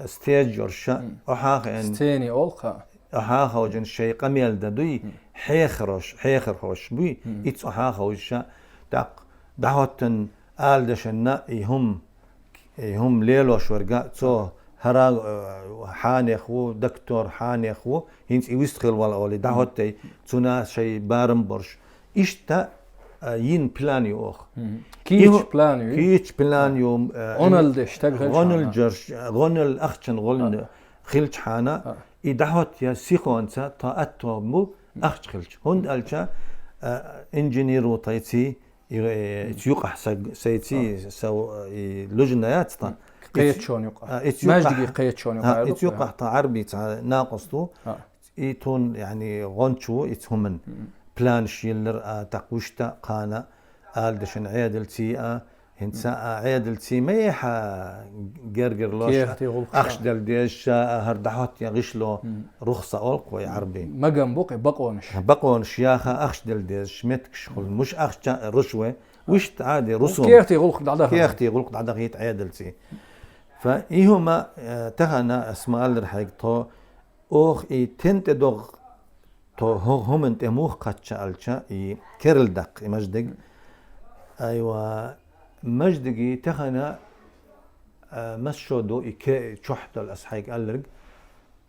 стеж йорша, охьа а хеан. Сцени олу кха. Охьа а ховжан шай къамел дан дуй, хьехарош, хьехархош буй, иц охьа а ховжа ша, даккха, дӀахӀоттан ала дашанна и хӀум, и хӀум лелош верга, цо хӀара, э, хьанех ву, доктор хьанех ву, хӀинца и вист хила вала олий, дӀахӀоттай, цуна шай барам борш. Иштта, а, йин план ю оха. Кийча план ю? Кийча план ю, а, гӀоналла деш, стаг хилча гӀоналла хьана. ГӀоналла ахчан гӀолна хилча хьана, и дӀахӀотта я сихонца тха атто бу ахча хилча. ХӀунда аьлча, а, инженер ву тайци, и, э, юкъахь са-, сайци, са, и лужна яц тха. Кхечон юкъахь. А, иц юкъахь. Маждиги кхечон юкъахь, а, иц юкъахь тха Ӏарби ца накъост ву. И тхуна, яъни, гӀончу ву иц хӀуман. Планаш йиллар а, тӀаккха вуьшта кхана, ала дашан Ӏедалций а, ХӀинца а Ӏедалций ма яхьа гергарлош, кехатий гӀулакхаш, ахча дала дезаш, а хӀара дӀахӀоттаян гӀишло, рухса олу-кх вай Ӏарбийн. Магам бу-кх и бакъонаш. Бакъонаш яха, ахча дала дезаш, меттигаш хуьлу. Муш ахча, рушве, вуьшта Ӏади, русум. Кехатий гӀулакх дӀадахийта. Кехатий гӀулакх дӀадахийта Ӏедалций. Фа и хӀума, э, тахана ас ма-аллара хьайга тхо, оха и тен тӀе догӀу, тхо хӀу-, хӀуманна тӀе муха кхачча аьлча, и керла даккха и маждиг. Айва, маждиги тахана, э, масса шо ду, и ке-, чохь долу ас хьайга алларг,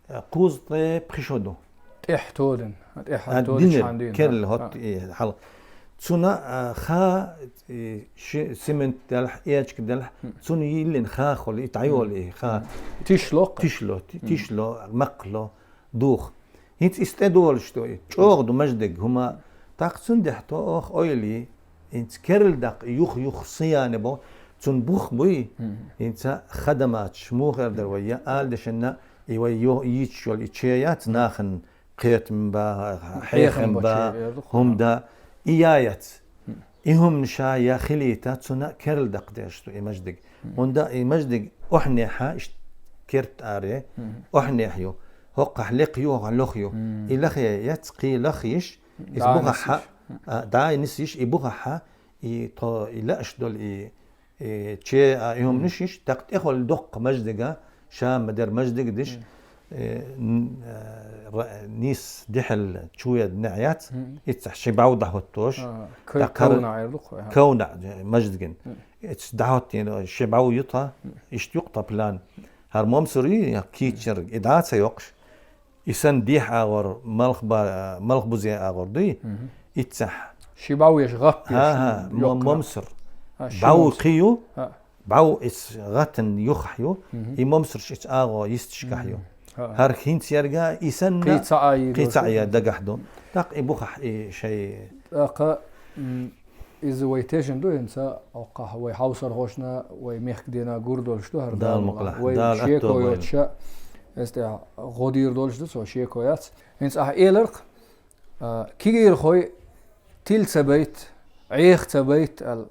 э, кхузткъе пхи шо ду. ТӀехь тодина, тӀехь а тодина динера, чхьана дина, керла хӀотта и хьал. Цунна, а, ха, и ши-, цемент делахь, эчиг делахь, цунна йиллина ха хуьлу, и дӀайолу и ха. Тишло-кх? Тишло, ти-, тишло, макхло, духа. ХӀинца иза тӀедолуш ду и. ЧӀогӀа ду маждиг хӀума. ТӀаккха цундела тхо оха ойла йи, хӀинца керла даккха и юха-юха сияне бо, цунна бух буй, хӀинца хадаматаш муха эр дара вай, я ала дешна, и вай йо-, йийцуш йолу и чеяц нахана кхетам бан, хьехам бан, хӀума дан, и яц. И хӀуманаш я хилийта, цунна керла даккха дезаш ду и маждиг. ХӀунда и маждиг охьанехьа, иштта керт аре, охьанехьа ю. ХӀокхахь лекха ю, хӀокхахь лоха ю. И лахе яц, кхин лаха йиш, иза бухахьа, а, дӀа а нисйиш, и бухахьа, и тхо, и лааш долу и, э, че а, и хӀуманаш йиш, тӀаккха тӀехула доккха маждига, ша ма дара маждиг диш, э, н-, э, ра-, нийса дехьал чу яд неӀ яц, иццахь ши бӀов дӀахӀоттош, а, кай-, тӀаккха хӀара кавна Ӏер ду-кх, аха. Кавна, э, маждиган. Иццахь дӀахӀоттийна ши бӀов ю тха, иштта ю-кх тхан план. ХӀара момсур ю, я кийчнарг, и дӀа а ца йоккхуш, и санна дехьа агӀор, малх ба-, малх бузе агӀор дуй? Иццахь. Ши бӀов еш, гӀап еш. ХӀа-хӀа, мо-, йоккха. Момсур. А, ши бӀов момсур. Кхин ю, а, бӀов ицу гӀатан юххахь ю, и момсурш ицу агӀо йисташкахь ю. ХӀа-хӀа. ХӀара хӀинца ерга и санна кхин цхьа а йийр кхин цхьа а йийр дагахь ду. ТӀаккха и бухахь и шай. ТӀаккха, м, иза вай тешна ду хӀинца, оккхахь вай хьовсархошна, вай мехкан дена гур долуш ду хӀара Дала мукъалахь. Вай Дала шеко атто йоцуша, эс тӀехь гӀо дийр долуш ду, цо шеко яц. ХӀинца ахьа эларх, а, кегийрхой тила ца байта, Ӏеха ца байта аьлла.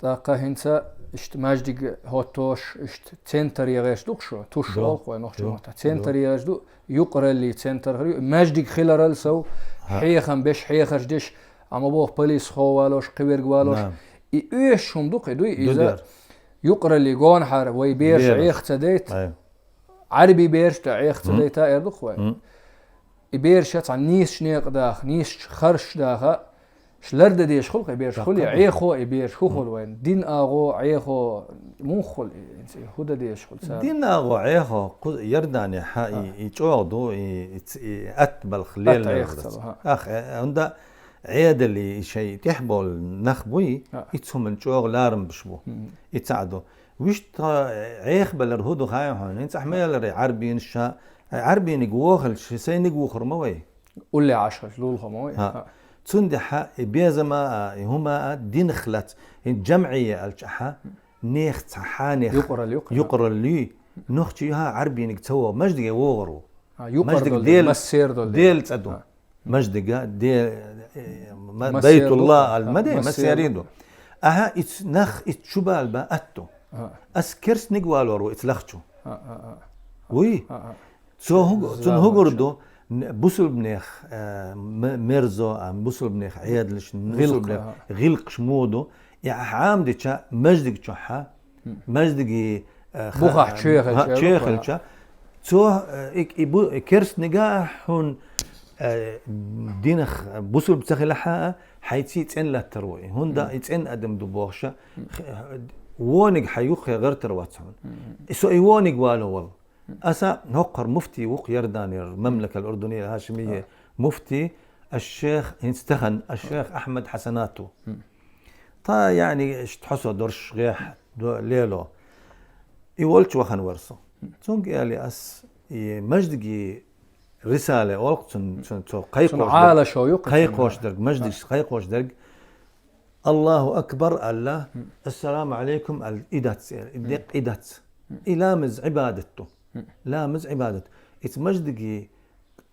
ТӀаккха хӀинца иштта маьждиг хӀоттош, иштта центр егӀеш ду-кх шо, туш олу-кх вай нохчийн маттахь. Центр егӀеш ду, юкъараллин центр хир ю, маьждиг хиларал сов, хьехам беш, хьехарш деш, амма боху полисхо валош, кхиверг валош. И оьшуш хӀума ду-кх и, дуй иза? Юкъараллин гонахьара вай бераш Ӏеха ца дайта. Ӏарби бераш тӀе Ӏеха ца дайта эр ду-кх вай. И бераш цхьа нийсачу некъа даха, нийсачу харш даха, ш лардан дезаш хуьлу-кх и бераш, хуьлий, Ӏехо и бераш, хӀун хуьлу вайн? Дин агӀо, Ӏехо, муха хуьлу и, и хӀун дан дезаш хуьлу цара? Дин агӀо, Ӏехо, кху-, Ярданехьа и, и чӀогӀа ду, и, и ц-, и атта балха лелла. Ӏеха ца ло, хӀа. Ах, э, хӀунда Ӏедале и шайн тӀехь болу нах буй, и цу хӀуманна чӀогӀа ларам беш бу. И цхьаъ ду. Вуьшта Ӏехабалар хӀун ду хаьий хьуна? ХӀинца ахь ма эллара, Ӏарбийнаш ша, Ӏарбийниг вохалча, сайниг вухур ма вай. Улле Ӏаш хилча, лулахо ма вай. ХӀа. Цундела и безама а, и хӀума а динах лац, хӀинца жамӀийя аьлча ахьа, нехан цхьа хьанех юкъаралла ю-кх, юкъаралла ю, нохчи хӀа Ӏарбийниг ца вогӀу, маьждиге вогӀур ву. А, юкъара маьждиг долу дела, массера долу маьждиг. Маьждига, де-, э, ма-, массера Байтулла ду, ал-, а, ма де, массера массера ду. Ду. Аха, иц нах, иц чу бала ба атто. А. Ас керстниг валор ву иц лахчу. А, а, а. Вуй? А, а. Цо хӀуг-, цун хӀугур ду, н-, бусулбанех, э, м-, мерзо, а, бусулбанех Ӏедалш, гӀилкх, бусулбанех гӀилкхаш муха ду, и ахь Ӏамадича маьждиг чохьа, маьждиги, э, ха-, бухахь чоьхалча, ха-, чоьхалча. Цо, э, и, и бу-, и керстнига хьун, э, динах бусулб ца хилахьа, хьайций цӀен латтар ву и. ХӀунда и цӀен адам ду бохуша, х-, вониг хьан юххе гӀертар вац хьун. И со и вониг вало вал. Аса хӀокхар муфтий ву-кх Ярданера, мамлакал Урдунийя Хашимийя муфтий, аш-шех, хӀинца тахана, аш-шех Ахьмад Хьасанат ву. Та, яъни, иштта хьо со дорш гӀехь до-, лело. И волчу вахана вара со. Цунга аьлли ас, и маьждиги рисале олу-кх цун, цун, цо кхайкхош дерг, Ӏалашо ю-кх кхайкхош дерг, маьждигаш кхайкхош дерг, Аллаху акбар аьлла, ассаламу алейкум аьлла, и дац, и деккъа и дац. И ламаз Ӏибадат ду. Ламаз Ӏибадат. Ица маьждиги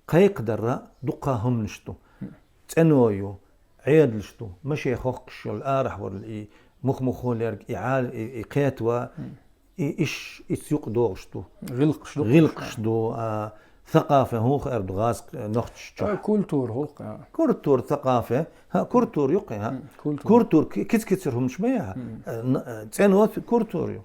кхайкхадарра дуккха хӀуманаш ду. ЦӀено ю, Ӏедалш ду, машен хохкуш йолу арахь волу и мух-мухо лерг и гӀал-, и, и кхетава, и иш, ис юкъ догӀуш ду. ГӀилкъаш ду. ГӀилкъаш ду, а, сакъафа хӀух эр ду гӀазкъ нохчаш чохь. Культура хӀулкъ. Культура, сакъафа, ха, культура юкъе, ха. Культура. Культура ки-, киц-кицар хӀумаш ма я. Э, н-, э, цӀено культура ю.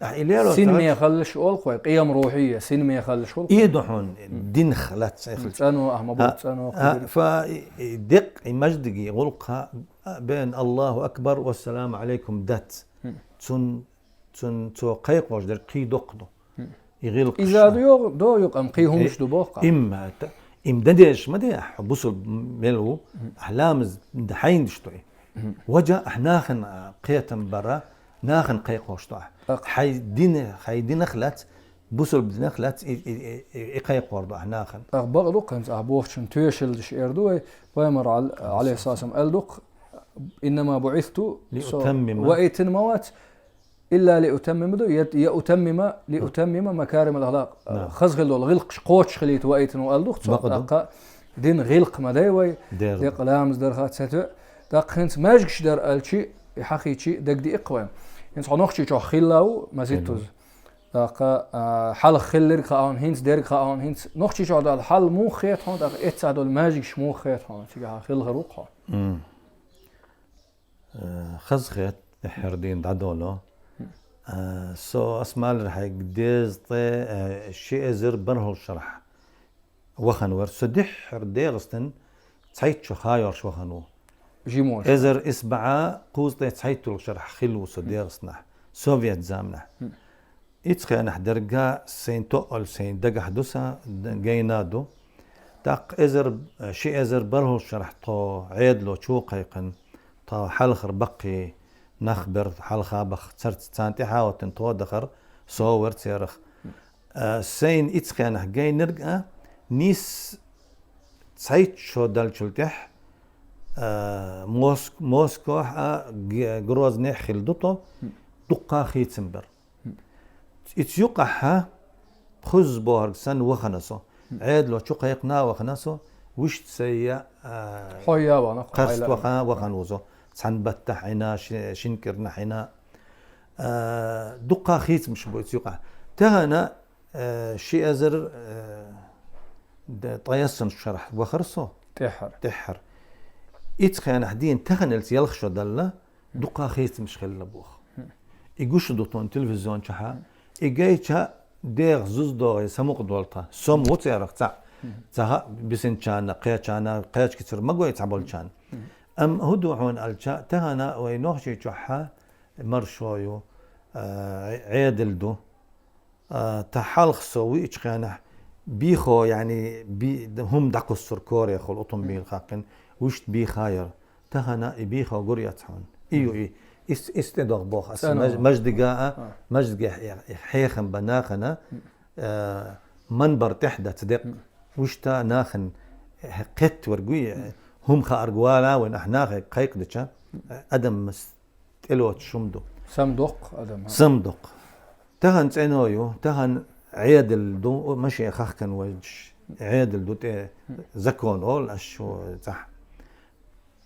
Ахь и лело Син цаьрца- мехаллаш олхой, къиям рухьия, син мехаллаш хӀулкъ. И ду хьуна, динах лац цӀехлча. ЦӀано, ахма бу Ха, цӀано. ха, фа и, и декъ, и маждиги гӀулкха, а, бен Аллаху акбар, вассаламу алейкум дац. Цун, цун цо кхайкхош дерг кхий доккха ду. И гӀилкхаш. Иза ду йо-, до юкъам, кхий хӀумаш ду бохка. Им, та-, им дадеш ма де, ахь бусул мел ву, ахь ламаз д-, хьайна диш той. Ваджа ахь нахана кхетам бара, нахана кхайкхош ду ахь. Хьай дин, хьай динах лац, бусул динах лац, и, и, и, и, и кхайкхор ду ахь нахана. Ах бакъ ду хӀинца, ах бохчун тоьшалдаш эр ду вай, пайхамар ал-, алейхиссалам эл дукх, «Иннама буъисту», «Лиутаммима». Вайтин ма вац, «Илла лиутаммима» ду, я, я «утаммима», «лиутаммима макарим ал-ахлак». Хаза хила дола гӀилкхаш кхочуш хилийта вайтин ва эл дукх, цо. Бакъ ду. Даккха дин гӀилкх ма дай вай, Дер. Декъ ламаз дарха ца ту. Даккха хӀинца маьжгаш дар алчи, и хьахийчи, дагди икх вай. ХӀинца хьо нохчи чохь хилла ву, мазиттуз. Даккха, а, хьалха хиллирг хаун, хӀинца дерг хаун, хӀинца нохчи чохь дал хьал мух хет хьон, даккха эццахь дола маьжгаш мух хет хьон, цига хьа хилхар ву хьо. Э, хаза хет, дехьар дийна дӀадоло. Э, со ас малар хьайг дезткъе, э, ши эзар бархӀал шарахь вахан вар. Со дехьар ДегӀастан цхьайтта шу ха йош вахан ву. Жимош. Эзар исбаӀа кхузткъе цхьайттал шарахь хилла ву со ДегӀастанахь. Совет заманахь. Ицхенахь дерга сайн тоъал сайн дагахь ду са, д-, гайна ду. Тахк эзар, ши эзар бархӀал шарахь тхо Ӏедало чу кхайкхина, тхо хьалхар баккхий нах бер, хьалха бах царц цан тӀехьа оттан тхо дахар, со вар церах. А, сайн ицхенахь гайнарг а, нис цхьайтта шо далчул тӀехь, а, Моск-, Москвахь а, Г-, Грознехь хилла ду тхо, дуккха хийцам бер. Иц юкъахьа пхуз бохарг сан вахана со. Ӏедало чу кхайкхна вахана со, вуьшта сайя, а, Хьо я вана, кхарст хьайла. Ваха, вахана ву со. Цхьан баттахь Ӏина, ши-, шин кирнахь Ӏина. А, дуккха хийцамаш бу иц юкъахь. Тахана, а, ши эзар, а, д-, ткъаяссанаш шарахь вахар со. ТӀехьар. ТӀехьар. Иц хенахь дийна таханалц ялх шо далла, дуккха хийцамаш хилла боху. И гуш ду тхуна телевизион чохьа. И гайча дегӀ зуз догӀе самукъа долу тхан. Сом ву церах цхьаъ. Цхьа бисинчарна, кхечарна, кхечкицар ма гой цхьаболчарна. Амма хӀу ду хьуна алча, тахана вай нохчий чохьа маршо ю, а, Ӏедал ду. А, тхан хьалха со вуьйчу хенахь, бихо, яъни, би-, хӀума дӀакхуссур корехула утум бийла хаккхина, вуьшта бийха яра. Тахана и бийхо гур яц хьуна. И ю и. Ис, ис тӀедогӀу боху аса. ЦӀено. Маж-, маждига а, маждиге хье-, хьехам бан нахана, а, манбар тӀехь дац декъ. Вуьшта нахана кхеттавар гуй, хӀума хаарг вала вайн ахь нахе кхайкхадича, адам мас тӀелоцуш хӀума ду. Сам доккху адам, а? Сам доккху. Тахана цӀено ю, тахана Ӏедал ду, машен хахкан вайчу Ӏедал ду тӀе закон олу аш шу цӀахь.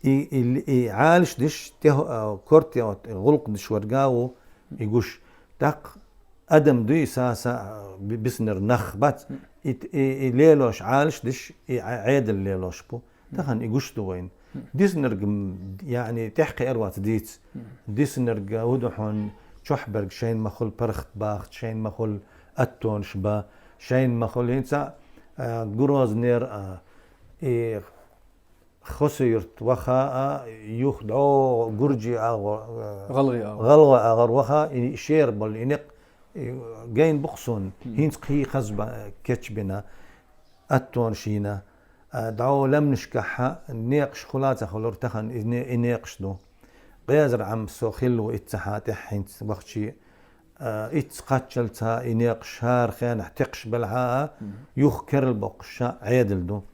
И, и, и Ӏалаш диш, тӀе, а, корте гӀуллакх диш варга ву, и гуш. ТӀаккха адам дуй са, са, а, би-, биснар нах бац. И, и, и лелош Ӏалаш диш, и Ӏе-, Ӏедал лелош бу. Тахана и гуш ду вайн. Диснарг, м, яъни, тӀехь кхиар вац дийца. Диснарг, хӀу ду хьуна, чохь берг шайна ма хуьлу паргӀат бахча, шайна ма хуьлу аттонаш ба, шайна ма хуьлу хӀинца, а, Грознера, а, и Хосуьйрт ваха а, юха дӀо гуржи агӀо, а, ГӀалгӀай агӀор. ГӀалгӀай агӀор ваха, и шера болу и некъ, и гайн бу-кх суна, хӀинца кхий хаза ба-, кечбина, аттонаш йина. А, дӀо лаьмнашкахьа некъаш хула а ца хуьлура, тахана и не-, и некъаш ду. Къезар Ӏам со хилла ву иццахьа тӀехь хӀинца вахчий, а, иццахь кхаччалца и некъаш хӀара хенахь текхаш белахьа а, юха керла боккхуш ша Ӏедал ду.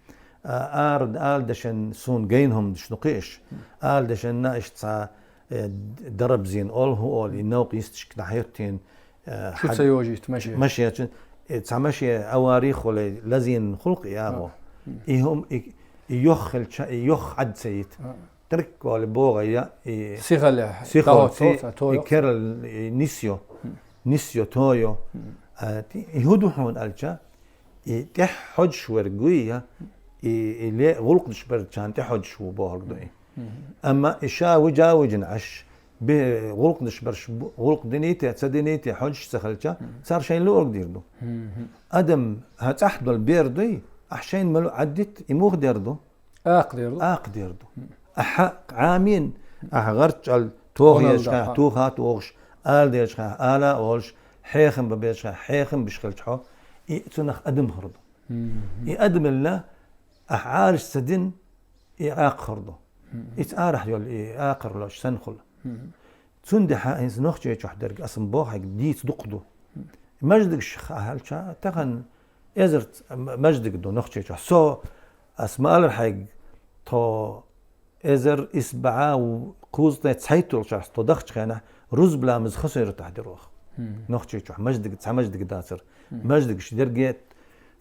А, ара, ала дашан суна гайна хӀума даш ду кхиъаш. Ала дашанна иштта цхьа, э, дарабзийна олу, хӀу олу, и новкъа йисташка дӀахӀоьттина, э, Шу хьаг-, ца йожийта, машен. Машен чу, э, цхьа машен авари хуьлий, лазийна хуьлу-кх и агӀо. И хӀума, и, и йох хилча, и йох Ӏад ца йита. трик вали богая и Сихале. сихоци и керал и нисё. Нисё тойо. А, ти- и худу хун алча. И тих ходжш вергуя. И и ле гулкдш бер чан тих ходжш ву богдуй. Амма и ша вуджа вуджин аш. Би гулкдш берш гулк дините, ца дините ходжш цахалча. Цар шайн лу орг дирду. Адам ха цахдол бердуй. Ах шайн малу аддит и мух дерду. Акъдерду. Акъдерду. Аха амин. Аха гарчал тохеш ха тухат огш. Ал деш ха ала олш. Хехм бабеш ха хехм бишхалч хо. И цунах адам хурду. И адамла ах алш садин и акъ хурду. Ит арах йол и акърлош санхул. Цунде ха инс нохче чух дерг асм бохайг диц дукду. Маждиг ших ахалча тахан эзер маждиг ду нохче чух. Со асмалар хайг то эзер исбаа кузне цайтул час то дахчхена рузбламыз хасыр тахдирох. Нохче чух маждиг ца маждиг дацар. Маждиг шдерге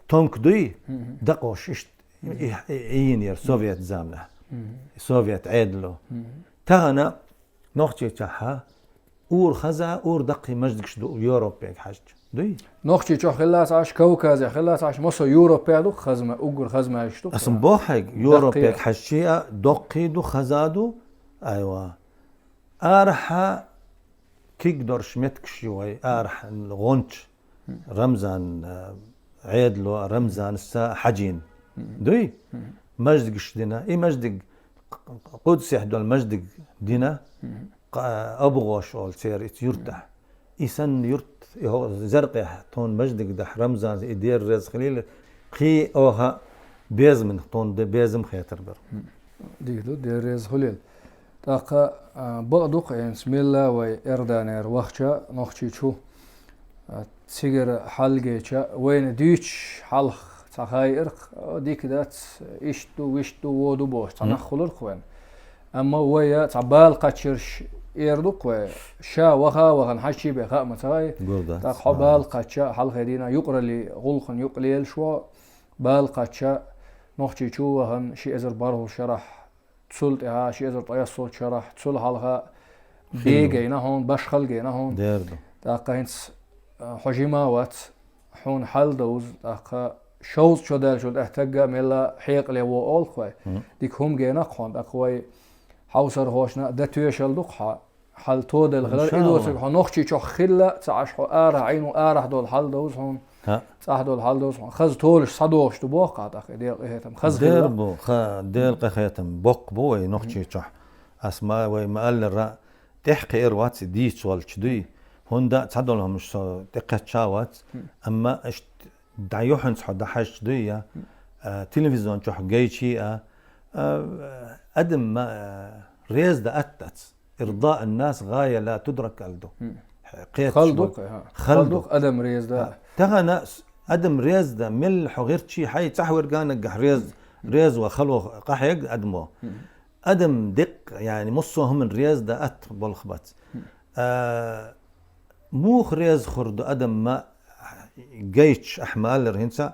тонк дуй дакош ишт иин ер совет замна. Совет эдло. Тагана нохче чаха ур хаза ур дакхи маждигш ду Европе хажч. Дуй? Нохчи чо хиллас аш Кавказе хиллас аш мосо Европе ду хазма угур хазма ишду. Асм бохайг Европе хажчи а докхи ду хаза ду. Айва. Арха киг дорш меткш юай арха гонч. Рамзан эдло Рамзан са хажин. Дуй? Маждигш дина. И маждиг Къудсех дол маждиг дина. Абугош ол цер ит юрта. Исан юрт и заркъе тон маждиг дах Рамзан и дер рез хлил. Хи оха безмин тон де безм хетер бер. Дигду дер рез хлил. Така бадук эн смелла вай эрданер вахча нохчи чу. Цигара хьалгеча вайна дийч хьалх ца хай ирх дик дац, ишт ду, вишт ду, воду бош, ца нах хулар хвен. Амма вая ца бал качирш эр ду кве, ша ваха вахан хачи бе ха ма цай. Так хо бал кача хьалхе дина юкрали гулхун юклел шо бал кача нохчи чу вахан ши эзер бархул шарах. Цул тӀехьа ши эзар ткъаь яссалчарахь цул хьалха бегайна хьуна, башхалгайна хьуна. Дерду. ТӀаккха хӀинца хьо жима вац, хьуна хьал довз, тӀаккха шовзткъа шо даьлчул тӀехьа тагга мелла хьекъале во олх вай. Дика хӀума гена хьуна, тӀаккха вай хьовсархошна да тоьшал ду хьа, хьал тодал хилар, и доцург хьо нохчи чохь хилла, ца Ӏаш хьо арахь Ӏийну, арахь долу хьал довз хьуна. ЦӀахь долу хьал довз хьуна. Хаза толаш схьадохуш ду боху кхатах, и дел къахетам. Хаза хилла. Дер бу, ха, дел къахетам. Боккха бу вай нохчи чохь. Ас ма вай ма аллара, тӀехь кхиар вац и дийцаш волчу дуй. ХӀунда цхьа долу хӀумаш со тӀекхачча вац. Амма ишт дӀа юхьанца хьо дӀахьаьжча дуй я. Телевизион чохь гайчи а. Адам ма реза да атта ац. Ирдаъ ан-нас гӀая ла тудрак алду. Хал ду, хал ду адам реза да. Тахана адам реза да, мел хьо гӀирчи хьай цӀахь вергана гахь реза, реза ва хало къахьег адамо. Адам декъ, яни муссо хӀуман реза да атта болх бац. Мух реза хур ду адам ма гайч ахьмаллар хӀинца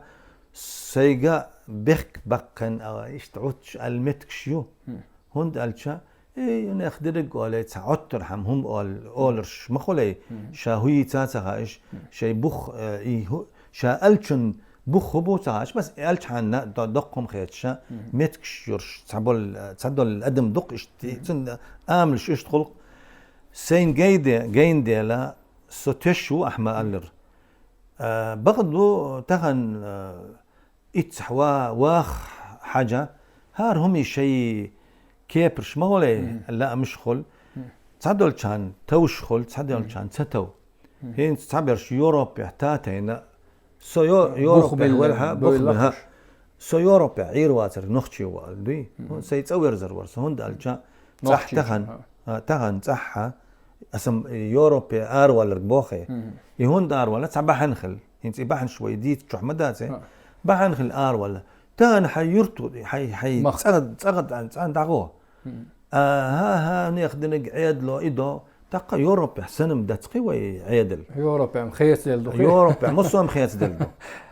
сайга бехк баккхан а ишта гӀутташ аль меткаш ю. ХӀунда аьлча, э, юнех дерриг олей, ца Ӏоттар хьам хӀума ол, оларш ма хулей, ша хӀуйийца ца хааш, шай бух, э, и хӀу, ша алчун бух хӀу бу ца хааш, бас алчхьанна до-, доккхум хеташ, меткаш юрш, ца бол, ца дол адам дукх ишти, цун амлаш ишт хулк. Сайн гайде, гайн дела, со теш ву ахьма аллар. Э, бакъ ду тахан, э, Иццахь ва-, вах хьаьжа, хӀара хӀума шайн кепарш ма гӀоле, лаамаш хул. Цхьадолчарна товш хул, цхьадолчарна ца тов. ХӀинца цхьаберш Европехь татайна, со Ё-, Европехь велхьа, бух бина. Со Европехь Ӏийр вацар нохчий ваал дуй. Сайн цӀа верзар вар со, хӀунда аьлча цӀахь тахана, а, тахана цӀахьа, аса Европе араваларг бохе. И хӀунда аравала, цхьа бахьана хила. ХӀинца и бахьанаш вай дийца чохь ма дац. Бахьана хила аравала. Тахана хьай юрту, хьай, хьай цӀа-, цӀагӀа, цӀа дагӀо. А, хӀа, хӀа, нех диниг Ӏедало и до. Таккха Европехь санам дац кхи вай Ӏедал. Европехь хецдел ду кхи. Европехь муссом хецдел ду.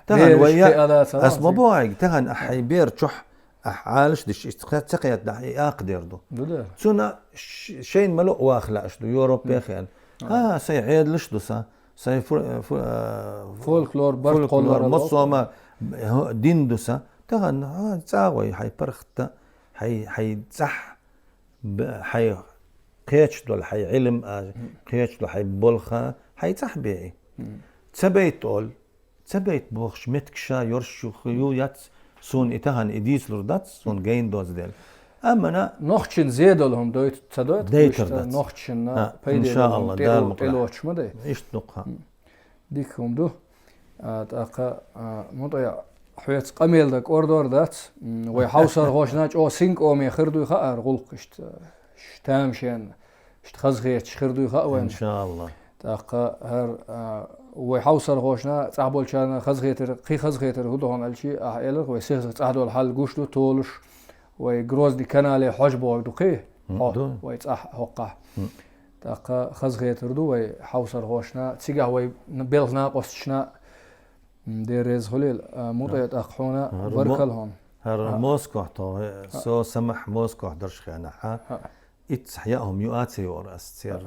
Тахана вай я, ас ма бохайг, тахана хьай бер чохь Ахь Ӏалаш диш, иштта ца кхетадахь, и акха дер ду. Ду да. Цуна ш-, шайн мало ваха лааш ду, Европе хен. А, сай Ӏедалаш ду са, сай фу-, фу-, а, Фольклор, барт фольклор, кхоллар, массома, хо-, дин ду са. Тахан, а, цӀагӀой, хьай пархта, хьай, хьай цӀахь, б-, хьай кхечдол, хьай Ӏилм, а, кхечдол, хьай болха, хьай цӀахь беи. Ца бейт ол, ца бейт бохуш меттиг ша йорш ю, ю яц, суна и тахан и дийцлур дац, суна гайн доз дел. Амма на Нохчин зедал хӀума дойту, ца дойту, дейтар куьшта дац. Нохчинна А, пайде иншаалла, долу Дала тӀе-, мукъ лахь. ТӀелочу ма дай. Иштта ду-кх, ха. Дика хӀума ду. А, тӀаккха, а, МутӀа, хьоьца къамел дан кӀордор дац. М, вай хьовсархошна чӀо синкъоме хир дуй хаьара гӀуллакх иштта, ш-, тамашен, иштта хазахеташ хир дуй хаьа вайн. Иншаалла. ТӀаккха хӀара, а, вай хьовсархошна цӀахь болчарна хазахетар, кхин хазахетар хӀу ду хьуна аьлчи, ахь элира, вай сихза цӀахь долу хьал гуш ду, толуш, вай Грозный канале хьожа боху ду кхин, М, хьо, ду. Вай цӀахь хӀоккхахь. М. ТӀаккха хазахетар ду вай хьовсархошна, цигахь вай н-, белхан накъосташна, м, Дела реза хуьлийла, а, МутӀа, тӀаккха хьуна хӀара баркалла хьуна. ХӀара Москохь тхо, со самахь Москохь дарш хенахь, иццахь яа хӀума юа ца йора ас цер,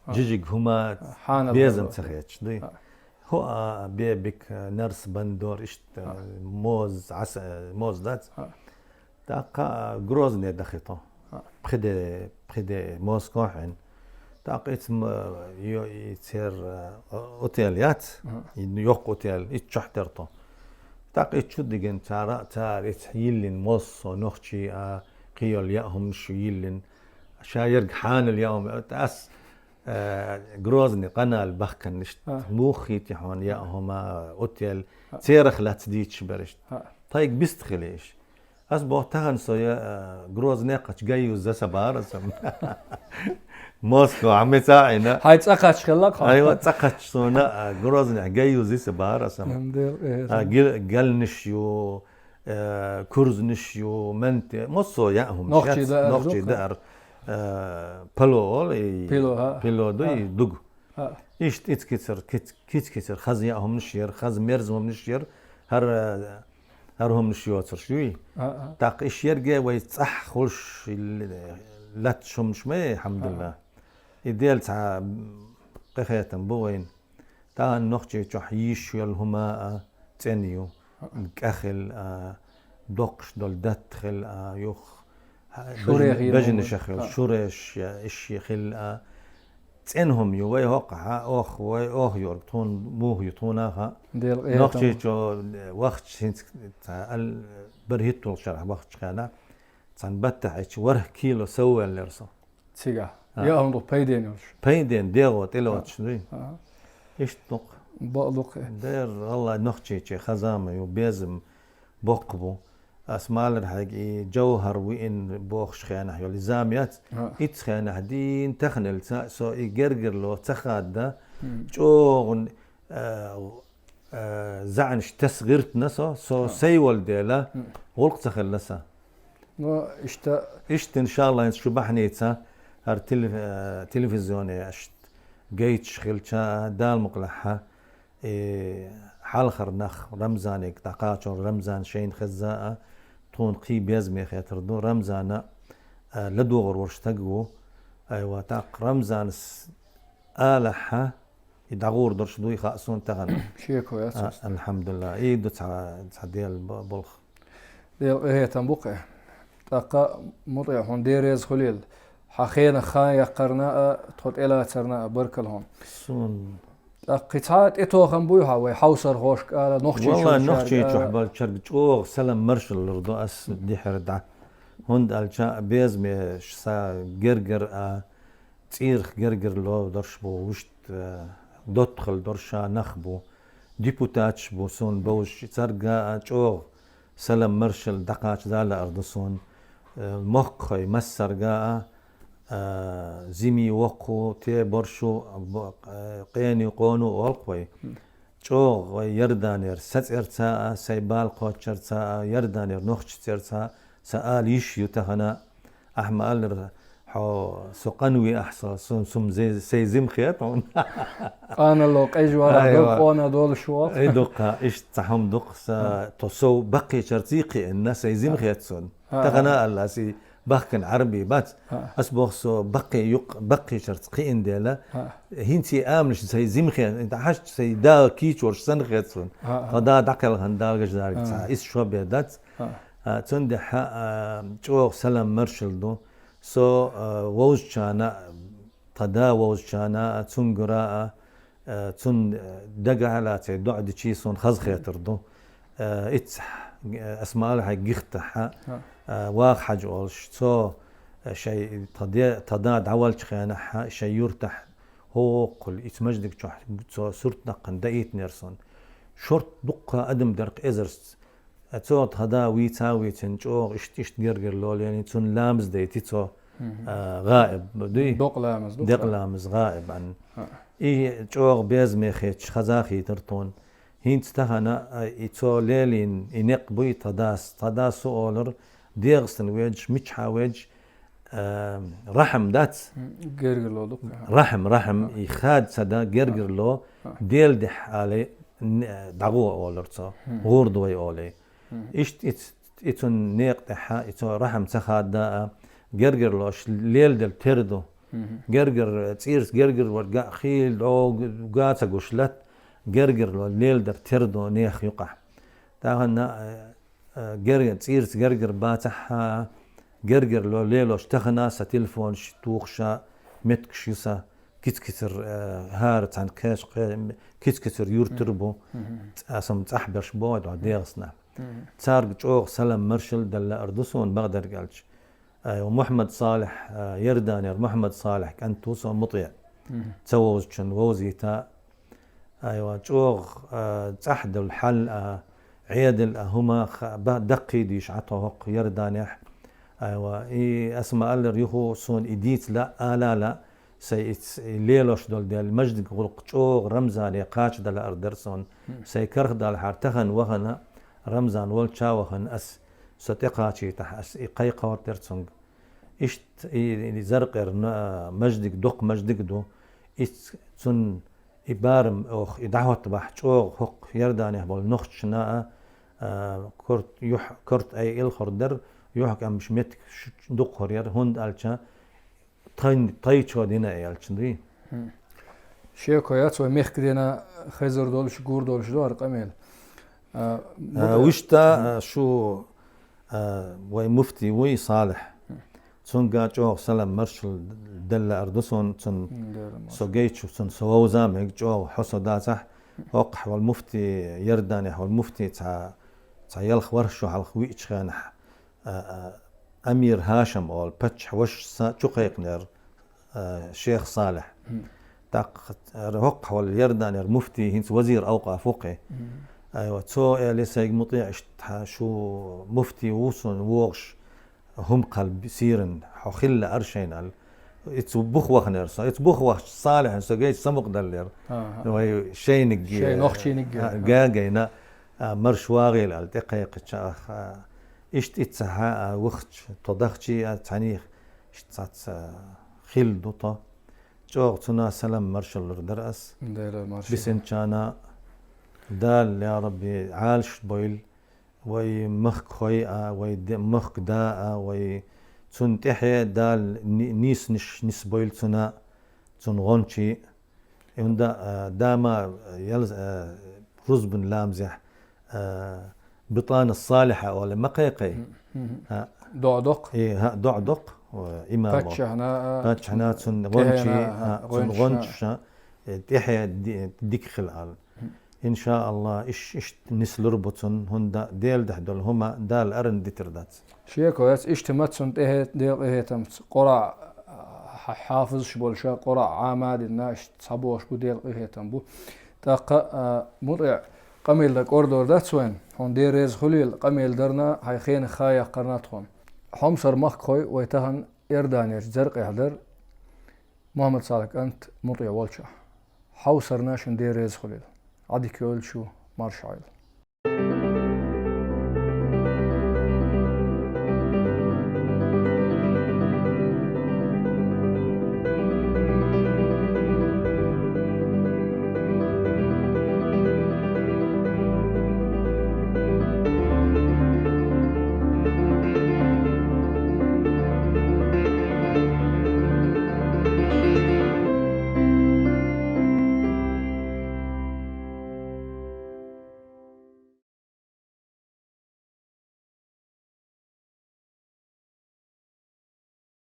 а, жижиг хӀума хьанал безам ца хеташ дуй. ХӀу а бебик, а, нарс бандор, иштта, а, моз, Ӏаса, а, моз дац. ТӀаккха, а, Грозне дахи тхо. Пхиде, пхиде Москва хьен. ТӀаккха ица ма-, йо-, и цер, а, отель яц, и йоккха отель, иццахь тера тхо. ТӀаккха ица чу дигина цара, цара ица йиллина моз со нохчий а, кхийолу яа хӀуманаш йиллина. Ша ерг хьанал яа хӀума, ас, а, Грозный къанал бахканнаш, муха хийти хьуна яа хӀума, отель, церах лаьцна дийцаш бераш. Тайга бист хилийш. Ас боху, тахана со я, а, Грозне кхачу гай юзза сан бара сан. Москва, Ӏамица а Ӏина. Хьай цӀа кхачча хилла кхо. Айва, цӀа кхачча суна, а, Грозне гай юззи сан бара сан. Нандел, э, А, сан. Гил-, галниш ю, э, курзниш ю, менте, массо яа хӀума Нохчий шац, даар нохчий ду-кх. Даар, э, пало ол, и Пило, а. Пило ду, А. И дуг. А. Ишт иц кицар, киц-, киц кицар, хаз яа хӀуманаш яр, хаз мерз хӀуманаш яр, хӀар, э, хӀар хӀуманаш йоцурш юй. А, а. ТӀаккха иш ерге вай цӀахь хуш, ил-, лаьтташ хӀуманаш ма яй, хьамдулла. А. И дел цхьа къинхетам бу вайн. Тахана Нохчийчохь йиш йолу хӀума а цӀена ю. КӀа хила а, доккхуш долу датта хила а, юха Шурех бежан-, йина бежанаш хӀума. Хила, а. Шуреш, я, иш хила а. ЦӀена хӀума ю, вай хӀокхахьа, ох, вай ох йорг, тхуна муха ю, тхуна а хаьа. Дела къинхетам. Нохчийчо вахча хӀинца ца ал-, бер хӀитталгӀа шарахь вахча хенахь, цхьана баттахь эчу ворхӀ кило сов ваьллера со. Цигахь. А. Яа хӀума ду пайден йолуш. Пайден дегӀо тӀелоцуш дуй. А. Иштта ду-кх. Бакъ ду-кх. Дера, валлай, Нохчийче хаза ма ю, безам боккха бу. Ас малар хьайга и Джовхар виъна бохуш хенахь йолу и зама яц. А. Иццу хенахь дийна таханалца со и гергарло ца хадда, чӀогӀа, а, а, заьӀанаш тесса гӀиртина со, со сай волу дела, гӀуллакх ца хилла сан. Ну, иштта. Иштта, иншалла, хӀинца шу бахьаница, хӀара теле-, э, телевизионе аша гайташ хилча, Дала мукъ лахь, и хьалхара нах Рамзаниг дӀакхачор, Рамзан шайна хезза а, тхуна кхин безаме хетар ду. Рамзана, э, ладогӀар вара стаг ву. Айва, тӀаккха Рамзанас алахьа, и дӀагӀур дерш дуй хаьа суна тахана. Шеко яц. А, ас. Алхьамдулилла. И ду цхьа, цхьа Дела бо-, болх. Дела къинхетам бу-кх. ТӀаккха, МутӀа, хьуна Дела реза хуьлийла. Хьан хенах хан яккхарна а, тхо тӀелацарна а баркалла хьуна. Суна. ТӀаккха кхин цхьа тӀетохам буй хьан вай хьовсархошка ала, Нохчийчоьнчаьрга ала? Валлай, Нохчийчохь болчаьрга чӀогӀа салам маршалла лур ду ас дехьара дӀа. ХӀунда аьлча безаме ша гергара а, цӀийрх гергарло дерш бу, вуьшта, э, доттагӀалла дерш а нах бу, депутаташ бу суна бовзаш, цаьрга а чӀогӀа салам маршалла дӀакхача Дала лаар ду суна, э, махкахой массарга а, э, зими, воккху, те, боршу, бо-, э, къени, къону олу-кх вай. ЧӀогӀа вай Ярданера сан цӀерца а, сай бала кхоччарца а, Ярданера нохчий цӀерца а, сан ала йиш ю тахана, ахьа ма-аллара, Хьо со къанве ахьса, сум, сум зе-, сай зим хет хьона. Къаналло къежвара Айва. Къона долуш ваха. Ай дукха, иштта цхьа хӀума дукха, са, то сов баккхийчарца кхиъна, сай зим хет сун. Ха. Тахана алла, си бахкан Ӏарби бац. Ха. Ас бох со баккхий юкъ, баккхийчарца кхиъна дела. Ха. ХӀинца амнаш сай зим хет, хьаш сай да кийчорш сан хет сун. Ха, ха. Та да дакъелхан далгаш дарг Ха. ца, ис шо бе дац. Ха. А, цундехьа, а, чӀогӀа салам маршал ду. Со, а, вовзачана, тха да вовзачана, а, цунгара, а, а, цун, а, дага хьалацай доӀа дичи сон хаза хетар ду. А, иццахь, а, ас ма алахьа гихтахьа, Ха. а, ваха хьажа олуш. Цо, а, шай, тха де-, тха да дӀавалча хенахьа, шай юртахь хӀокхул, иц маждиг чохь, цо сурт наккхан даийтнер сон. Шорт дуккха адам дарх эзарст. А цо тха да вийца вийцина чӀогӀа ишт-, ишт гергарло лени, цун ламаз дайти цо, а, гӀаиб дуй? Докъ ламаз ду. Декъ ламаз гӀаиб ан. Ха. И чӀогӀа безме хеташ хаза хийтар тхуна. ХӀинца тахана, а, и цо лелийна, и некъ буй тха дас. Тха дас со олар, дегӀастан ведаш, мичхьа ведаш, а, рахьам дац. Гергарло ду. Рахьам, рахьам, и хад ца да, гергарло, Ха. Дела дехьа алай, н-, дӀагӀо олар цо, гӀурдавай олай. Ишт иц-, ицун некъ тӀехьа, и цо рахьам ца хадда а, гергарлош леладар тера ду. Гергар, цӀирца гергар вар га-, хил, дӀо, га ца гуш лат, гергарло леладар тера ду нех юкъахь. Тахана, э, э, герга-, цӀирца гергар бацахьа, гергарло лелош тахана са телефонаш тухуша, меткаш юса, киц-кицар, э, хӀара цхьана кхеш кхе-, киц-кицар юртур бу, ц-, а, сам цӀахь берш богӀу дӀо дегӀасна. Царга чӀогӀа салам маршал далла ар ду суна бакъдерг аьлча. Ай, ва Мухьаммад Салих, а, Ярданера Мухьаммад Салих кӀант ву со МутӀиъ. Ца вовзачун вовзийта. Айва, чӀогӀа, а, цӀахь долу хьал а, Ӏедал а, хӀума ха-, ба-, даккхийдийш Ӏа тхо хӀокху Ярданехь. Айва, и ас ма аллара юху суна и дийца лаъ, ала лаъ, сай иц-, и лелош долу дел, маждиг гӀуллакх чӀогӀа Рамзане кхача дала ар дара суна. Сай карх далахьара тахана вахана, Рамзан волча вахана ас, со тӀекхачийтахь ас и кхайкхор дара цунга. Иштта и, и Заркъерна, а, маждиг, доккха маждиг ду. Иц-, цун и барам ох, и дӀахӀотта бахь чӀогӀа хӀокху Ярданехь болу нохчашна а, а, корт-, юьхь-, корта ай илхур дара, юьхькӀамаш меттиг ш-, дукхур яра, хӀунда аьлча тхайн-, тхайчо дина аьлча дуй. Шеко яц вай мехкдена хезар долуш, гур долуш ду хӀара къамел. А, А, вуьшта, а, шу, а, вай муфти вуй Салих. Цунга чӀогӀа салам маршал делла ар ду сон, цун Дера маршал. Со гайчу, цун со вовза мега чӀогӀа хьо со дацахь, хӀокхахь вал муфти, Ярданехь вал муфти цхьа, цхьа ялх варх шу хьалха виъчу хенахь, а, а, Амир ХӀашам олу, паччахь вашас чу кхайкхинера, а, шех Салих. ТӀаккха ара хӀокхахь вал Ярданера муфти хӀинца вазир авкъа фукхи. Айва, цо эле сайга МутӀиъ иштта шу муфти ву сон вогӀуш, хӀума кхал сийран, хьо хилла аршайна ал. Ица бух вахнера со, ица бух вахча Салихьан со гайча самукъадаллера. Вай шайниг, Шай нохчийниг. А, гагайна, а, марш вагӀийла ал тӀекхайкхича ах, а, иштта ица хьа, а, вахча, то дахчи, а, цхьаних, иштта цаца хилла ду то. ЧӀогӀа цуна салам маршаллур дара ас. Дера маршал. Бисинчана Дала, я Рабби, Ӏалаш бойла, вай махкахой а, вай де-, махка да а, вай цунна тӀехье Дала ни-, нийсанаш нисбойла цуна, цунна гӀончий. И хӀунда, а, дама, а, ял-, а, рузбан ламзехь, а, битӀана салихьа оле ма кхайкхай. А, ДоӀа доккху. И, хӀа, доӀа доккху, а, имамо. Паччахьна, а, Паччахьна цунна тӀехьена, гӀончий, а, а, цунна гӀончашна. гӀончаша, э, тӀехье ди-, дика хила ал. Иншааллах, иш-, иштта нислур бу цунна, хӀунда Дела дехь долу хӀума Дала аран дитар дац. Шеко яц, иштта ма цунна тӀехье-, Дела къинхетамца Къуръа хьа-, хьафизаш болуша, Къуръа Ӏама а дина, иштта цхьабохуш бу, Дела къинхетам бу. ТӀаккха, а, МутӀиъ, къамел дан кӀордор дац вайн, хьуна Дела реза хуьлийла, къамел дарна, хьайн хенах хан яккхарна тхуна. Хьомсара махкахой вай тахана Иорданерчу Заркъехь дара, Мухьаммад Салих кӀант МутӀиъ волчохь. Хьовсарна шуна Дела реза хуьлийла. Ӏадика йолчу марша Ӏойла.